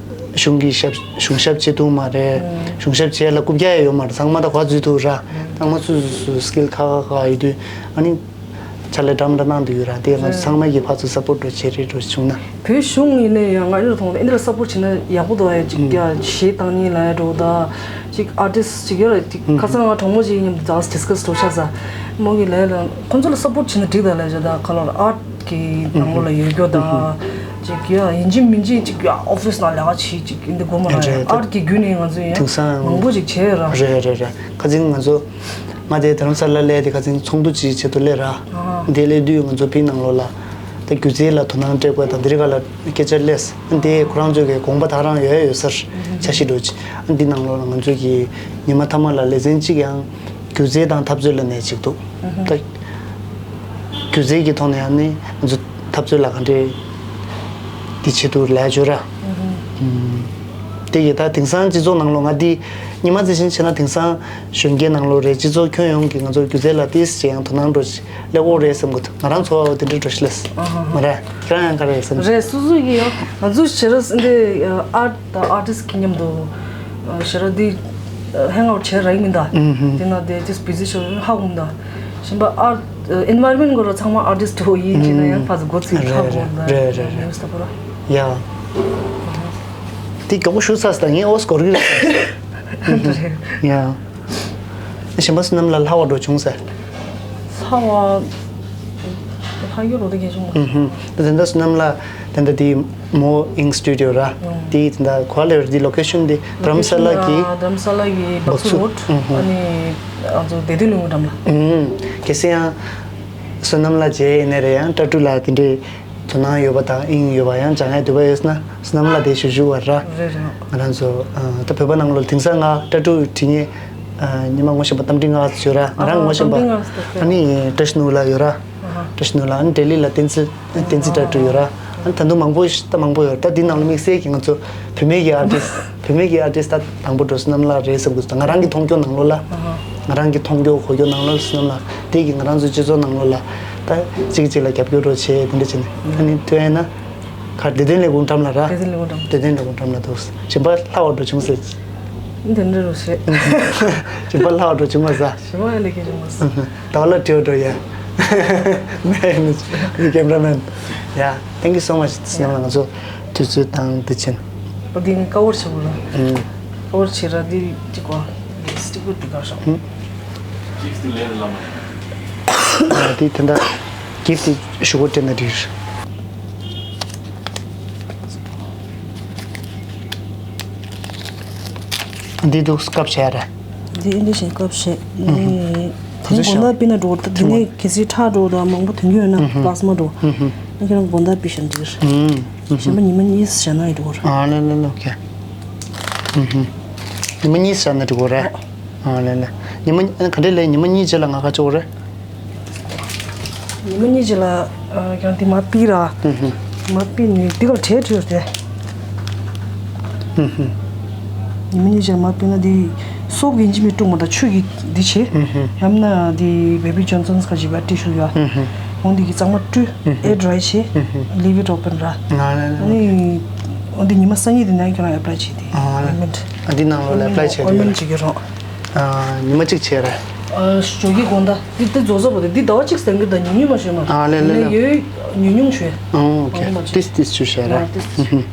གཞུང་གི་ཞབས་གཞུང་ཞབས་བྱེད་ཐུབ་མ་རེད། གཞུང་ཞབས་བྱེད་ལ་རྐུབ་བཀྱག་ཡོད་མ་རེད། ཚང་མ་ད་ག་འཛུལ་ཐུབ་ར། ཚང་མ་སུ་སུ་སུ་སི་ཀིལ་ཁ་ཁ་ཁ་ཡོད་དུས། ཨ་ནི་ཕྱག་ལས་འདྲ་མི་འདྲ་གནང་དུ་ཡོད་ར། དེ་ང་ཚོ་ཚང་མ་གིས་ཕར་ཚུར་སཔོར་ཊི་འགྲོ་བྱེད་རེས་འགྲོ་བྱུང་ན། བོད་གཞུང་ཡིན་ནའི་ཡང་ང་ཨེ་འདྲ་མཐོང་། ཨེ་འདྲ་སཔོར་ཊི་བྱེད་ན་ཡག་པོ་འདུག་ཨ། ཅིག་ཡ་གཞས་བཏང་མཁན་ལ་ཡ་འགྲོ་ད། ཅིག་ཨར་ཊིསི་ཅིག་ཡོད་རེད། ཅིག་ཁ་སང་ང་གྲོགས་མོ་ཅིག་མཉམ་དུ་ཛ་ཌི་སི་ཀ་སི་འགྲོ་ཆགས་ས། མོ་གིས་ལབ་ལ་ཁོང་ཚོ་ལ་སཔོར་ཊི་བྱེད་ན་འགྲིག་ད་ལབ་བྱས། ད་ཁ་ལོ་ཨར་ཊི་གི་ནང་ལོགས་ལ་ཡོད་རྒྱུ་ད། ཅིག་ཡ་ཡིན་གཅིག་མིན་གཅིག་ཅིག་ཡ་ཨོ་ཕིས་ནང་ལས་ཀ་བྱེད་ཅིག་འདི་དགོས་མ་རེད། རེད། ཨར་ཊི་གི་བརྒྱུད་ནས་ང་ཚོ་ཡང་དེང་སང་མང་པོ་ཅིག་བྱས་ཡོད་ར། རེད་རེད་རེད། ཁ་སང་ང་ཚོ་ང་དེ་རྡ་རམ་ས་ལ་སླེབས་དེ་ཁ་སང་ཚོགས་འདུ་ཅིག་བྱེད་དུ་སླེབས་ར། དེ་སླེབས་དུས་ང་ཚོ་བོད་ནང་ལོགས་ལ་ད་སྒྱུ་རྩལ་ལ་དོ་སྣང་སྤྲད་དགོས་དང་དེ་རིགས་ལ་སྐད་ཆ་སླེབས། ཨ་ནི་དེ་ཁོ་རང་ཚོའི་གི་དགོངས་པ་ད་རང་ཡོད་ཡོད་སར་འཆར་གཞི་འགྲོ་ཅི། ཨ་ནི་འདི་ནང་ལོགས་ལ་ང་ཚོའི་གི་ཉི་མ་མཐའ་མ་ལ་ལེ་ཚན་གཅིག་ཡང་སྒྱུ་རྩལ་དང་འཐབ་རྩོད་ལབ་ནས་གཅིག་འདུག། ད་སྒྱུ་རྩལ་གྱི་ཐོག་ནས་ཡང་ནི་ང་ཚོ་འཐབ་རྩོད་ལ་ག་འདྲས་འདི་བྱེད་ཐུབ་ལབ་བརྗོད་ར། དེ་གི་ད་དེང་སང་སྤྱི་ཚོགས་ནང་ལོགས་ང་འདི་ཉི་མ་རྩི་ཤིང་བྱས་ན་དེང་སང་གཞོན་སྐྱེས་ནང་ལོགས་རེད། སྤྱི་ཚོགས་ཁྱོན་ཡོངས་ཀྱི་ང་ཚོ་སྒྱུ་རྩལ་ལ་ཏིས་ཅིག་ཡང་དོ་སྣང་འགྲོ་ཅི། ལེགས་པོ་རེད་བསམ་གི་འདུག། ང་རང་ཚོ་བ་དེ་འདྲ་འགྲོ་ཤི་ལས་མ་རེད། ཁྱེད་རང་ཡང་ག་རེ་བསམ། རེད། སོ་སོ་གི་ཡང་ང་ཚོ་ཞེ་ར་འདི་ཨར་ཊི་དང་ཨར་ཊིསི་གི་མཉམ་དུ་ཞེ་ར་འདི་ཧེང་ཨའུཊ་བྱས་ར་ཡིན་མིན་ད། དེ་ན་དེ་ཏིས་བི་ཟི་ཤོར་ཧ་གོ་མིན་ད། གཞན་པ་ཨར་ཊི་ཨེན་ཝའི་རོན་མེན་ཊི་གོ་ར་ཚང་མ་ཨར་ཊིསི་ཊི་ཡིན་ཅེ་ན་ཡང་ཕ་ཚོ་འགོ་ཚུགས་ཧ་གོ་མིན་ད། རེད་རེད་རེད། ཡ། དེ་མགྱོགས་པོ་ཞུ་ཚར་ས་ད་ངས་ཨོ་སྐོར་གི་རེད། ཡ། གཞན་པ་བསོད་ནམས་ལ་ལྷག་པ་འགྲོ་བྱུང་ཟེར། ལྷག་པ་ལྷག་ཡོད་རོ་དེ་གས་བྱུང་། ཨུ་ཧུམ། ད་དེ་འདྲ་བསོད་ནམས་ལ་དེ་འདྲ་དེ་མོ་ཨིང་སི་ཊུ་ཌི་ཡོ་ར། དེ་དེ་འདྲ་ག་ལེ་ར། དེ་ལོ་ཀེ་ཤན་དེ་དྷ་རམ་ས་ལ་གི། དྷ་རམ་ས་ལ་གི་བག་ཚུ་རོཌ། ཨ་ནི་ང་ཚོ་བདེ་སྡུག་གླིང་གི་འགྲམ་ལ། ཨུ་ཧུམ། གལ་སྲིད་ཡང་བསོད་ནམས་ལ་མཇལ་ཡིན་ནའི་རེད། ཡང་ཊ་ཊུ་ལ་དེ་འདྲའི་དོ་སྣང་ཡོད་པ་དང་དབྱིངས་ཡོད་པ། ཡང་སྦྱང་ཡ་འདོད་པ་ཡོད་ན་བསོད་ནམས་ལ་དེ་ཞུ་ཞུ་བ་ར། རེད་རེད། ང་རང་ཚོ་ད་བོད་པ་ནང་ལོགས་དེང་སང་ང་ཊ་ཊུ་བྲིས་མཁན་ཉི་མ་ངོ་ཤེས་པ་རྟ་མགྲིན་ངག་ཡོད་ར། ང་རང་ངོ་ཤེས་པ། རྟ་མགྲིན་ངག་ཨ་ནི་བཀྲ་ཤིས་ནོར་བུ་ལགས་ཡོད་ར། བཀྲ་ཤིས་ནོར་ལགས། ཨ་ནི་ལྡི་ལི་ལ་བསྟན་འཛིན་བསྟན་འཛིན་བཀྲ་སྒྲོན་ཡོད་ར། ཨ་ནི་ད་དུང་མང་པོ་ཞིག་ད་མང་པོ་ཡོད་ར། ད་འདི་ནང་ལ་དམིགས་བསལ་གྱི་ང་ཚོ་བོད་མི་གི་ཨར་ཊིསི་བོད་མི་གི་ཨར་ཊིསི་ད་དང་པོ་འགྲོ་སོང་གནམ་ལགས་རེད་བསམ་གི་འདུག་ང་རང་གི་མཐོང་རྒྱུ་ནང་ལོགས་ལ། ང་རང་གི་མཐོང་རྒྱུ་གོ་རྒྱུ་ནང་ལོགས་ལ་སོང་གནམ་ལགས་དེ་གི་ང་རང་ཚོའི་སྤྱི་ཚོགས་ནང་ལོགས་ལ་ད་གཅིག་གཅིག་ལ་རྒྱབ་སྐྱོར་རོགས་བྱེད་དེ་འདྲ་བྱས་ནས། ཨ་ནི་ཐུ་ཡ་ན། ག་བདེ་དོན་ལས་ཁུངས་འགྲམ་ལ་ར། བདེ་དོན་ལས་ཁུངས་འགྲམ་ལ། བདེ་དོན་ལས་ཁུངས་འགྲམ་ལ་འདུག་གཞན་པ་ལྷག་པ་འགྲོ་བྱུང་ཟེར། འདི་འདྲ་རུ་ཟེར། གཞན་པ་ལྷག་པ་འགྲོ་བྱུང་མ་ཟ། གཞན་པ་ལས་ཀྱི་རུ་མ་ཟ། ད་ལ་བྲེའུ་འགྲོ་ཡ། མེ་ནི་ཀེམ་ར་མེན། ཡ། Thank you so much. ཚང་མ་ལ་ང་ཚོ་དུས་ཚོད་དང་དུས་ཆེན། འདི་ནི་ཀ་བར་བྱེད་དགོས་ལ། ཀ་བར་བྱེད་ར་འདི་གཅིག་གོ། སི་ཊི་ཀར་འདི་ག་ཤོག་ཨ་དེ་དེ་འདྲ་གིབ་ཏི་ཞུ་གོ་དྲན་ན་འགྲིག་འདི་འདུག་སྐབས་བྱས་རེད། འདི་ཨིན་ཇི་ཞིག་སྐབས་བྱས། ཨ་ནི་དེ་གཟོད་དགོང་དག་པི་ན་འགྲོ་ད་འདི་ནས་གལ་སྲིད་ཁྲག་འགྲོ་དང་མང་པོ་ཐོན་གྱི་ཡོད་ན་པི་ལ་ཟ་མ་འགྲོ། ཨ་ཁྱེད་རང་དགོང་དག་པི་ཤན་འདིར། གཞན་པ་ཉི་མ་གཉིས་བཞག་ན་ཡི་འགྲོ་ར། ཨ་ལེ་ལེ་ལེ། ཨོ་ཁེ། ཉི་མ་གཉིས་བཞག་ན་འགྲིག་གོ་རེད། ཨ་ལེ་ལེ། ཉི་མ་ག་འདྲས་ལས་ཉི་མ་གཉིས་རྗེས་ལ་ང་ག་ཅོག་རེད། ཉི་མ་གཉིས་རྗེས་ལ་ཨ་ཀྱང་དེ་མ་པི་ར། མ་པི་ནི་དེ་ག་བྲེ་བྲེ་རེད། ཉི་མ་གཉིས་རྗེས་ལ་མ་པི་ན་དེ་སོབ་གིན་ཅི་མི་ཀྲུང་མ་ད་ཆུ་གི་དེ་ཆེ། ཡང་ན་དེ་བེ་བི་ཇོན་སོན་སི་ཁ་ཅིག་བ་ཏི་ཤུ་ཡ། འོན་དེ་གི་གཙང་མ་བཀྲུ། ཨེ་ཌི་རའི་ཆེ། ལིབ་ཨིཊ་ཨོ་པན་ར། ཨ་ནི་འོན་དེ་ཉི་མ་སང་ཉིན་དེ་ན་ཁྱོད་རང་ཨེ་པ་ལའི་བྱེད་དེ། ཨ་འདི་ནང་ལོགས་ལ་ཨེ་པ་ལའི་བྱེད་དེ། ཨོ་མེན་ཅིག་གི་རོགས། ཉི་མ་གཅིག་བྱས་རེད། ཞོགས་ཀྱི་དགོང་དག་འདི་འདི་རྫོགས་ས་པོ་དེ་འདི་ཟླ་བ་གཅིག་ཟེར་གི་ད་ཉུང་ཉུང་མ་ཞོད་མ། ཨ་ལེ་ལེ་ལེ། ཡོད་ཉུང་ཉུང་ཞོད། ཨོ་ཨོ་ཁེ། ཏིས་ཏིས་ཆུ་བྱས་རེད། ཏིས་ཏིས།